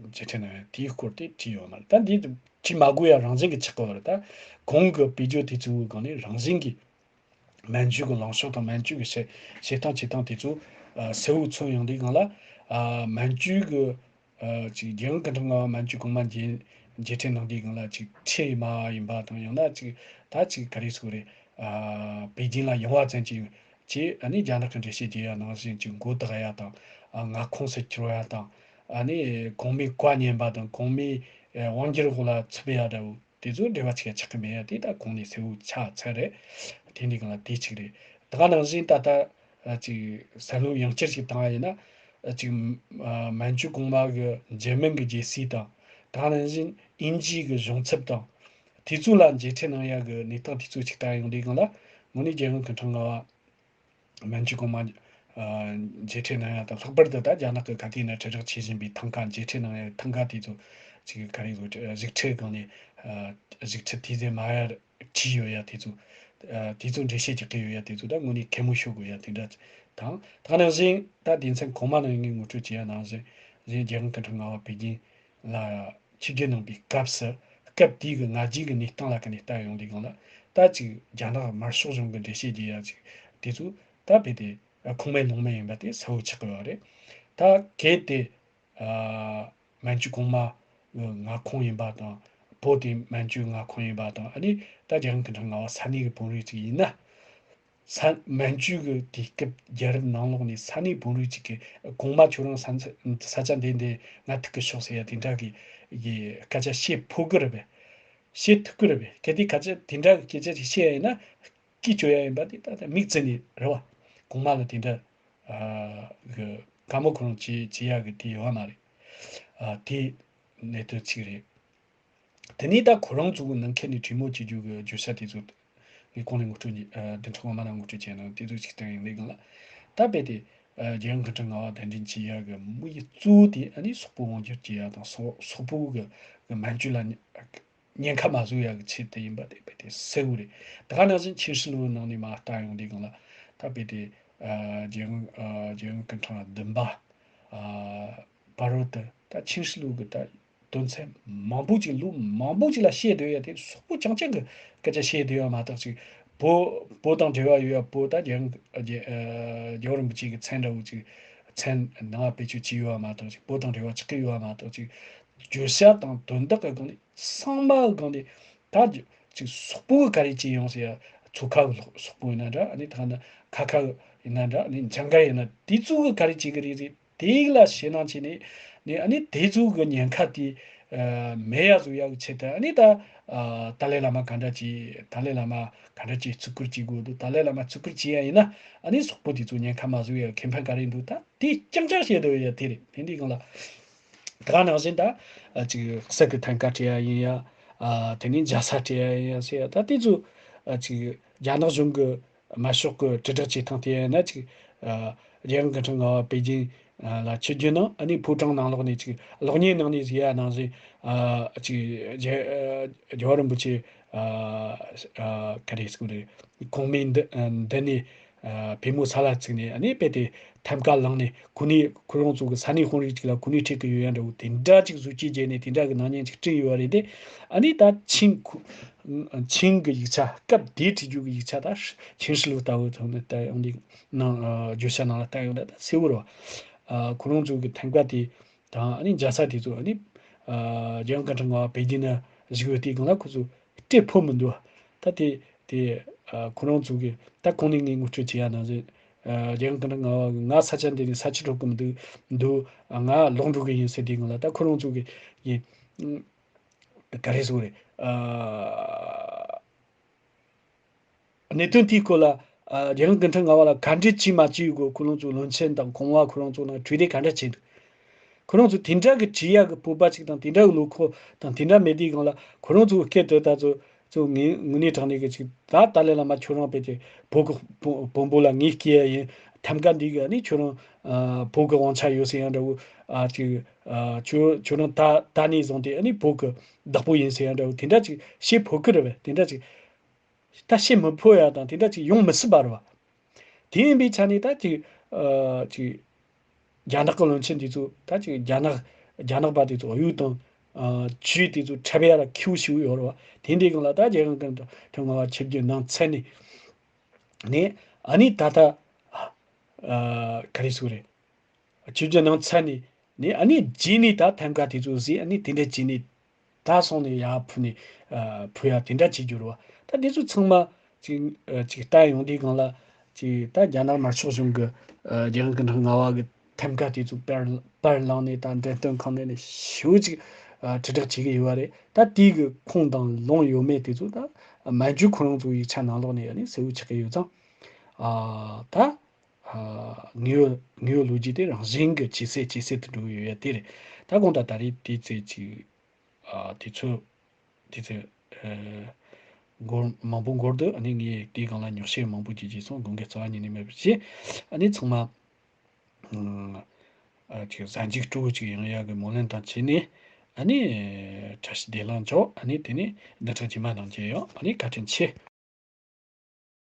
མཇལ་འཕྲད་གནང་ཡག་དེའི་སྐོར་དེ་བྲིས་ཡོད་མ་རེད། ད་འདི་བྲིས་མ་དགོས་ཡ་རང་བཞིན་གྱིས་ཆགས་ཀྱི་ཡོད་རེད། ད་གོང་གི་དཔེ་བརྗོད་དེ་ཚོའི་སྒང་ནས་རང་བཞིན་གྱིས། མན་ཇུ་གི་ལངས་ཕྱོགས་དང་མན་ཇུ་གི་བྱེད་བྱེད་སྟངས་བྱེད་སྟངས་དེ་ཚོ་ཨ་གསལ་བོ་མཚོན་ཡོང་དུས་སྒང་ལ། ཨ་མན་ཇུ་གི་ཨ་ཅིག་རྒྱལ་ཡོངས་སྐུ་ཕྲེང་ལྔ་པ་མན་ཇུ་གོང་མ་མཇལ་མཇལ་འཕྲད་གནང་དུས་སྒང་ལ་ཅིག་ཁྲེལ་མ་ཡིན་པ་དང་། ཡང་ན་ཅིག་ད་ཅིག་ག་རེ་ཟེར་དགོས་རེད། ཨ་པེ་ཅིན་ལ་ཡོང་བ་ཙམ་གྱིས་ཅིག་ཨ་ནི་རྒྱ་ནག་གི་འགྲེལ་བཤད་བརྒྱབ་ཡ་ནང་བཞིན་ཅིག་མགོ་བཏགས་ཡ་དང་། ཨ་མངའ་ཁོངས་སུ་གྱུར་ཡ་དང་། ཨ་ནི་གོང་མའི་བཀའ་ཉན་པ་དང་གོང་མའི་ཨ་དབང་སྒྱུར་འོག་ལ་ཚུད་པ་ཡ་འདྲ་བོ། དེ་ཚོ་འབྲེལ་བ་ཆེ་ཆགས་ཀྱི་མེད་ཡ་དེ་ད་གོང་ནས་གསལ་བོ་ཆགས་ཚར་རེད། དེ་འདི་གང་ལ་དེ་གཅིག་རེད། ད་ག་ནང་བཞིན་ད་ལྟ་ཨ་ཅིག་གསར་ལམ་ཡང་བསྐྱར་ཞིག་བཏང་བ་ཡིན་ན། ཨ་ཅིག་ཨ་མན་ཇུ་གོང་མ་གི་འཇར་མན་གི་རྒྱལ་སྲིད་དང་། ད་ག་ནང་བཞིན་དབྱིན་ཇི་གི་གཞུང་ཚབ་དང་། དེ་ཚོ་ལ་མཇལ་འཕྲད་གནང་ཡ་གི་གནས་སྟངས་དེ་ཚོ་ཅིག་ལྟ་ཡོང་དུས་སྒང་ལ་དངོས་གནས་རྒྱལ་ཡོངས་སྐུ་ཕྲེང་ལྔ་པ་མན་ཇུ་གོང་མ་ཨ་མཇལ་འཕྲད་གནང་ཡ་དང་། ལྷག་པར་དུ་ད་རྒྱ་ནག་གི་ག་དུས་ཡིན་ན་དྲིལ་བསྒྲགས་བྱེད་བཞིན་པའི་ཐང་ག་མཇལ་འཕྲད་གནང་ཡ་ཐང་ག་དེ་ཚོ་ཅིག་ག་རེ་ཟེར། གཟིགས་ཁྲི་སྒང་ནས་ཨ་གཟིགས་ཁྲི་དེ་ཚོ་མ་ཡ་བྲིས་ཡོད་ཡ་དེ་ཚོ། ཨ་དེ་ཚོ་འགྲེལ་བཤད་ཅིག་བཀོད་ཡོད་ཡ་དེ་ཚོ་ད་དངོས་གནས་གད་མོ་ཤོར་དགོས་ཡ་དེ་འདྲ་དང་། ད་ག་ནང་བཞིན་ད་དེ་མཚན་གོང་མ་ནས་ངས་ངོ་སྤྲོད་བྱེད་ཡ་ནང་བཞིན་བཞིན་རྒྱལ་ཡོངས་སྐུ་ཕྲེང་ལྔ་པ་པེ་ཅིན་ལ་ཆིབས་བསྒྱུར་གནང་པའི་སྐབས་སུ། སྐབས་དེའི་གི་སྔ་རྗེས་ཀྱི་གནས་སྟངས་ལ་ཀ་ནས་ལྟ་ཡོང་དུས་སྒང་ལ། ད་ཅིག་རྒྱ་ནག་དམར་ཤོག་གཞུང་གི་འགྲེལ་བཤད་བརྒྱབ་ཡ་ཅིག་དེ་ཚོ་ད་རྦད་དེ་ཁུངས་མེད་ལུང་མེད་ཡིན་པ་དེ་གསལ་བོ་ཆགས་ཀྱི་ཡོད་རེད། ད་གལ་ཏེ་ཨ་མན་ཇུ་གོང་མ་གི་མངའ་ཁོངས་ཡིན་པ་དང་། བོད་དེ་མན་ཇུའི་མངའ་ཁོངས་ཡིན་པ་དང་། ཨ་ནི་ད་རྒྱལ་ཡོངས་སྐུ་ཕྲེང་ལྔ་པ་ས་གནས་ཀྱི་དཔོན་རིགས་ཅིག་ཡིན་ན། ས་མན་ཇུ་གི་དུས་སྐབས་རྒྱལ་རབས་ནང་ལོགས་ནས་ས་གནས་དཔོན་རིགས་ཅིག་གིས་གོང་མ་ཁྱོད་རང་ས་ས་ཆ་འདི་འདི་ང་ཐུག་གི་ཤོག་ཟེར་ཡ་དེ་འདྲ་གི་གི་སྐད་ཆ་བཤད་ཕོད་གི་རེད་པས། བཤད་ཐུབ་གི་རེད་པས། གལ་ཏེ་སྐད་ཆ་དེ་འདྲ་གི་སྐད་ཆ་ཅིག་བཤད་ཡ་ཡིན་ན་སྐད་བཅོལ་ཡ་ཡིན་པ་དེ་ད་ལྟ་དམིགས་བརྩེ་ནས་རེད་བ། གོང་མ་ལ་དེ་འདྲ་ཨ་གི་དགའ་མོ་ཁོ་རང་བྱེད་བྱེད་ཡ་གི་དེ་ཡོད་མ་རེད། ཨ་དེ་གནད་དོན་གཅིག་རེད། དེ་ནས་ད་ཁོ་རང་ཚོ་གི་ནང་ཁུལ་ནས་གྲོས་མོལ་བྱེད་རྒྱུ་གི་བརྗོད་བྱ་དེ་ཚོ་ངས་གོང་ནས་ངོ་སྤྲོད་བྱས། ཨ་བདུན་ཕྲག་སྔོན་མ་ནང་ངོ་སྤྲོད་བྱས་ནང་དེ་ཚོ་ཅིག་བསྟན་ཡིན་ལས་གང་ལ། ད་རྦད་དེ་ཨ་རྒྱལ་ཡོངས་སྐུ་ཕྲེང་ལྔ་པ་གདན་འདྲེན་བྱེད་ཡག་གི་དམིགས་ཡུལ་གཙོ་བོ་དེ་ཨ་ནི་སོག་པོ་དབང་སྒྱུར་བྱེད་ཡག་དང་། སོག་སོག་པོ་གི་གི་མན་ཇུ་ལ་ཉེན་ཁ་མ་བཟོ་ཡག་གི་ཆེད་དུ་ཡིན་པ་དེ་རྦད་དེ་གསལ་བོ་རེད། ད་ག་ནང་བཞིན་ཆིན་ཧྲི་ལུའུ་ནང་ནས་མར་ལྟ་ཡོང་དུས་སྒང་ལ། ད་རྦད་དེ་ཨ་རྒྱལ་ཡོངས་ཨ་རྒྱལ་ཡོངས་སྐུ་ཕྲེང་བདུན་པ་ཨ་བར་དུ་ད་ཆིན་ཧྲི་ལུའུ་གི་ད་ དོན་ཚན་མང་པོ་ཅིག་ལོ་མང་པོ་ཅིག་ལ་བཤད་སྡོད་ཡ་དེ་སོག་པོ་རྐྱང་རྐྱང་གི་སྐད་ཆ་བཤད་སྡོད་ཡ་མ་གཏོགས་ཅིག་བོད་བོད་དང་འབྲེལ་བ་ཡོད་ཡ། བོད་ད་རྒྱལ་རྒྱལ་རྒྱལ་བ་རིན་པོ་ཆེ་གི་མཚན་འདྲ་བོ་ཅིག་མཚན་ནང་བེད་སྤྱོད་བྱས་ཡོད་པ་མ་གཏོགས་ཅིག་བོད་དང་འབྲེལ་བ་ཆགས་ཀྱི་ཡོད་པ་མ་གཏོགས་ཅིག་བརྗོད་བྱ་དང་དོན་དག་གི་སྒང་ནས་གཙང་མ་གི་སྒང་ནས་ད་ཅིག་སོག་པོ་གི་ག་རེ་བྱས་ཡོང་ཟེར་ཡ། མཚོ་ཁ་གི་སོག་པོ་ཡིན་ན་འདྲ། ཨ་ནི་ད་ནི་ཁ་ཁ་གི་ཡིན་ན་འདྲ། ཨ་ནི་འཇང་ག་ཡིན་ན་དེ་ཚོ་གི་ག་རེ་བྱེད་གི་རེད་ཟེར། དེ་ལ་ཞེད་སྣང་བྱས་ནས་ནི་ཨ་ནི་དེ་ཚོ་གི་ཉེན་ཁ་དེ་མེད་ཡ་བཟོ་ཡ་གི་ཆེད་དུ། ཨ་ནི་ད་ཏཱ་ལའི་བླ་མ་ག་འདྲ་བྱས། ཏཱ་ལའི་བླ་མ་ག་འདྲ་བྱས་བརྩི་བཀུར་བྱེད་དགོས་འདུག་ཏཱ་ལའི་བླ་མ་བརྩི་བཀུར་བྱེད་ཡ་ཡིན་ན་ཨ་ནི་སོག་པོ་དེ་ཚོ་ཉེན་ཁ་མ་བཟོ་ཡ་ཁེ་ཕན་ག་རེ་འདུག་ད་དེ་རྐྱང་རྐྱང་བཤད་སྡོད་ཡ་དེ་རེད། དེ་འདྲའི་སྒང་ལ་ད་ག་ནང་བཞིན་ད་ཅིག་གསེར་གི་ཐང་ཀ་སྤྲད་ཡ་ཡིན་ཡ། དེ་ནས་རྒྱལ་ས་སྤྲད་ཡ་ཡིན་ཡ་ཟེར་ཡ། ད་དེ་ཚོ་ཅིག་རྒྱ་ནག་གཞུང་གི་དམར་ཤོག་གི་དྲིལ་བསྒྲགས་བྱེད་སྟངས་དེ་ཡིན་ན་ཅིག་ཨ། རྒྱལ་ཡོངས་སྐད་འཕྲིན་ཁང་པེ་ཅིང་ལ་ཆིབས་བསྒྱུར་གནང་། ཨ་ནི་ཕོ་བྲང་ནང་ལོགས་ནས་ཅིག་གློག་བརྙན་ནང་ནས་གཟིགས་ཡ་ནང་བཞིན། ཨ། ཅིག་རྒྱལ་རྒྱལ་བ་རིན་པོ་ཆེ། ཨ། ཨ། ག་རེ་ཟེར་དགོས་རེད། གོང་མའི་མདུན་མདུན་ནས། ཨ། པུས་མོ་ས་ལ་བཙུགས་ནས། ཨ་ནི་རྦད་དེ་ཐམ་ཀ་ལངས་ནས་གོ་གནས་ཁོ་རང་ཚོ་གི་ས་གནས་དཔོན་རིགས་ཅིག་ལ་གོ་གནས་སྤྲད་གི་ཡོད་ཡ་འདྲ་བོ་དེ་འདྲ་ཅིག་གཟི་བརྗིད་རྒྱས་ནས་དེ་འདྲ་གི་སྣང་བརྙན་ཅིག་བསྐྲུན་ཡོད་པ་རེད་དེ། ཨ་ནི་ད་ཆིང་ཁོ། ཆིང་གི་ཡིག་ཆ་སྐབས་དེའི་བྲིས་རྒྱུ་གི་ཡིག་ཆ་ད་ཆིང་ཧྲི་ལུའུ་ལྟ་བུ་ཚོ་ནི་ད་ཡོང་དུས་ནང་བརྗོད་བྱ་ནང་ལ་བལྟ་ཡོང་ན་ད་གསལ་བོ་རེད་བ། ཁོ་རང་ཚོ་གི་ཐམ་ཀ་དེ་དང་ཨ་ནི་རྒྱལ་ས་དེ་ཚོ་ཨ་ནི་རྒྱལ་ཡོངས་སྐད་འཕྲིན་ཁང་པེ་ཅིང་ན་བཞུགས་ཡོད་དུས་སྒང་ལ་ཁོ་ཚོ་སྤྲད་ཕོད་མི་འདུག་ད་དེ་དེ་ཁོ་རང་ཚོ་གི་ད་གོང་ནས་ངས་ངོ་སྤྲོད་བྱེད་ཡ་ནང་བཞིན། རྒྱལ་ཡོངས་སྐད་འཕྲིན་ཁང་པ་ང་ས་ཆ་འདི་ནས་ས་ཆ་འགྲོ་གི་མི་འདུག་འདུག་ང་ལོག་འགྲོ་གི་ཡིན་ཟེར་དུས་སྒང་ལ་ད་ཁོ་རང་ཚོ་གི་ཡིན། ག་རེ་ཟེར་དགོས་རེད། ཨ། གནད་དོན་དེའི་སྐོར་ལ། ཨ། རྒྱལ་ཡོངས་སྐད་འཕྲིན་ཁང་པ་ལ་ག་འདྲ་བྱས་མ་བྱས་ཡོད་དགོས། ཁོ་རང་ཚོ་བློན་ཆེན་དང་གོང་བ་ཁོ་རང་ཚོ་ནང་གྲོས་བསྡུར་ག་འདྲ་བྱས་འདུག་ཁོ་རང་ཚོ་དེ་འདྲ་གི་བྲིས་ཡག་གི་སྤོབས་པ་ཅིག་དང་དེ་འདྲ་གི་བློ་ཁོག་དང་དེ་འདྲ་མེད་དུས་སྒང་ལ་ཁོ་རང་ཚོ་གི་སྐད་དུ་ད་ཚོ་ཚོ་ངས་དངོས་གནས་དྲང་གནས་གི་ཅིག་ད་ཏཱ་ལའི་བླ་མ་ཁྱོད་རང་དཔེ་དེ་བོད་གི་བོན་བོན་པོ་ལ་ངས་སྐྱེལ་ཡ་ཡིན། ཐམ་ཀ་འདི་གི་ཨ་ནི་ཁྱོད་རང་ཨ་བོད་གི་དབང་ཆ་ཡོད་ཟེར་ཡ་འདྲ་བོ། ཨ་ཅིག་ཨ་ཁྱོད་ཁྱོད་རང་ད་ད་ནས་བཟུང་སྟེ་ཨ་ནི་བོད་གི་བདག་པོ་ཡིན་ཟེར་ཡ་འདྲ་བོ་དེ་འདྲ་ཅིག་བཤད་ཕོད་ཀི་རེད་པས། དེ་འདྲ་ཅིག་ད་བཤད་མི་ཕོད་ཡ་དང་དེ་འདྲ་ཅིག་ཡོང་མི་སྲིད་པ་རེད་བ། དེ་ཡིན་པའི་ཆ་ནས་ད་ཅིག་ཨ་ཅིག་རྒྱ་ནག་གི་བློན་ཆེན་འདི་ཚོ་ད་ཅིག་རྒྱ་ནག་རྒྱ་ནག་པ་དེ་ཚོ་གཡུ་དང་ཨ་བྱུས་དེ་ཚོ་འཁྲབ་ཡ་ལ་ཁེའུ་ཞིག་ཡོད་རེད་བ། དེ་འདྲའི་སྒང་ལ་ད་རྒྱལ་ཡོངས་སྐད་འཕྲིན་ཁང་པ་ཆིབས་བསྒྱུར་གནང་ཚར་ནས་ནས་ཨ་ནི་ད་ལྟ་ཨ་ག་རེ་ཟེར་དགོས་རེད། ཆིབས་བསྒྱུར་གནང་ཚར་ནས་ནས་ཨ་ནི་རྗེས་ནས་ད་ཐམ་ཀ་དེ་ཚོ་གཟིགས། ཨ་ནི་དེ་འདྲ་བྱས་ནས་ད་སོང་ནས་ཡར་ཕུལ་ནས་ཨ་ཕུལ་ཡ་དེ་འདྲ་བྱེད་རྒྱུ་རེད་བ། ད་དེ་ཚོ་ཚང་མ་ཅིག་ཨ་ཅིག་ལྟ་ཡོང་དུས་སྒང་ལ་ཅིག་ད་རྒྱ་ནག་དམར་ཤོག་གཞུང་གི་ཨ་རྒྱལ་ཡོངས་སྐད་འཕྲིན་ཁང་པ་གི་ཐམ་ཀ་དེ་ཚོ་པར་པར་བླངས་ནས་ད་འགྲེམས་སྟོན་ཁང་ནས་ནས་ཞེ་པོ་ཅིག་ཨ་དྲིལ་བསྒྲགས་བྱེད་ཀྱི་ཡོད་པ་རེད། ད་དེའི་གི་ཁུངས་དང་ལུང་ཡོད་མེད་དེ་ཚོ་ད་མན་ཇུ་ཁོ་རང་ཚོའི་ཡིག་ཆ་ནང་ལོགས་ནས་ཨ་ནི་གསལ་བོ་ཆགས་ཀྱི་ཡོད་ཙང་། ཨ་ད། ཨ་དངོས་ཡོད་དངོས་ཡོད་ལོ་རྒྱུས་དེ་རང་བཞིན་གྱི་ཇེ་གསལ་ཇེ་གསལ་དུ་འགྲོ་གི་ཡོད་ཡ་དེ་རེད། ད་དགོངས་དག་ད་རེས་དེ་ཚེ་ཅིག་ཨ་དེ་ཚོ་དེ་ཚེ་ཨ་འགོར་མང་པོ་འགོར་འདུག་ཨ་ནི་ངས་དེའི་སྒང་ལ་ཉོག་བཤད་མང་པོ་ཅིག་བྱས་སོང་། དགོངས་འགལ་རྩ་བ་ཉིད་ནས་མེད་པ་བྱས། ཨ་ནི་ཚང་མ་ཨ་ཅིག་གཟའ་མཇུག་སྤྲོ་བོ་ཅིག་ཡོང་ཡ་གི་སྨོན་ལམ་དང་བཅས་ནས་ཨ་ནི་བཀྲ་ཤིས་བདེ་ལེགས་འཇོག་ཨ་ནི་དེ་ནས་བདུན་ཕྲག་རྗེས་མ་ནང་མཇལ་ཡོང་། ཨ་ནི་བཀའ་དྲིན་ཆེ།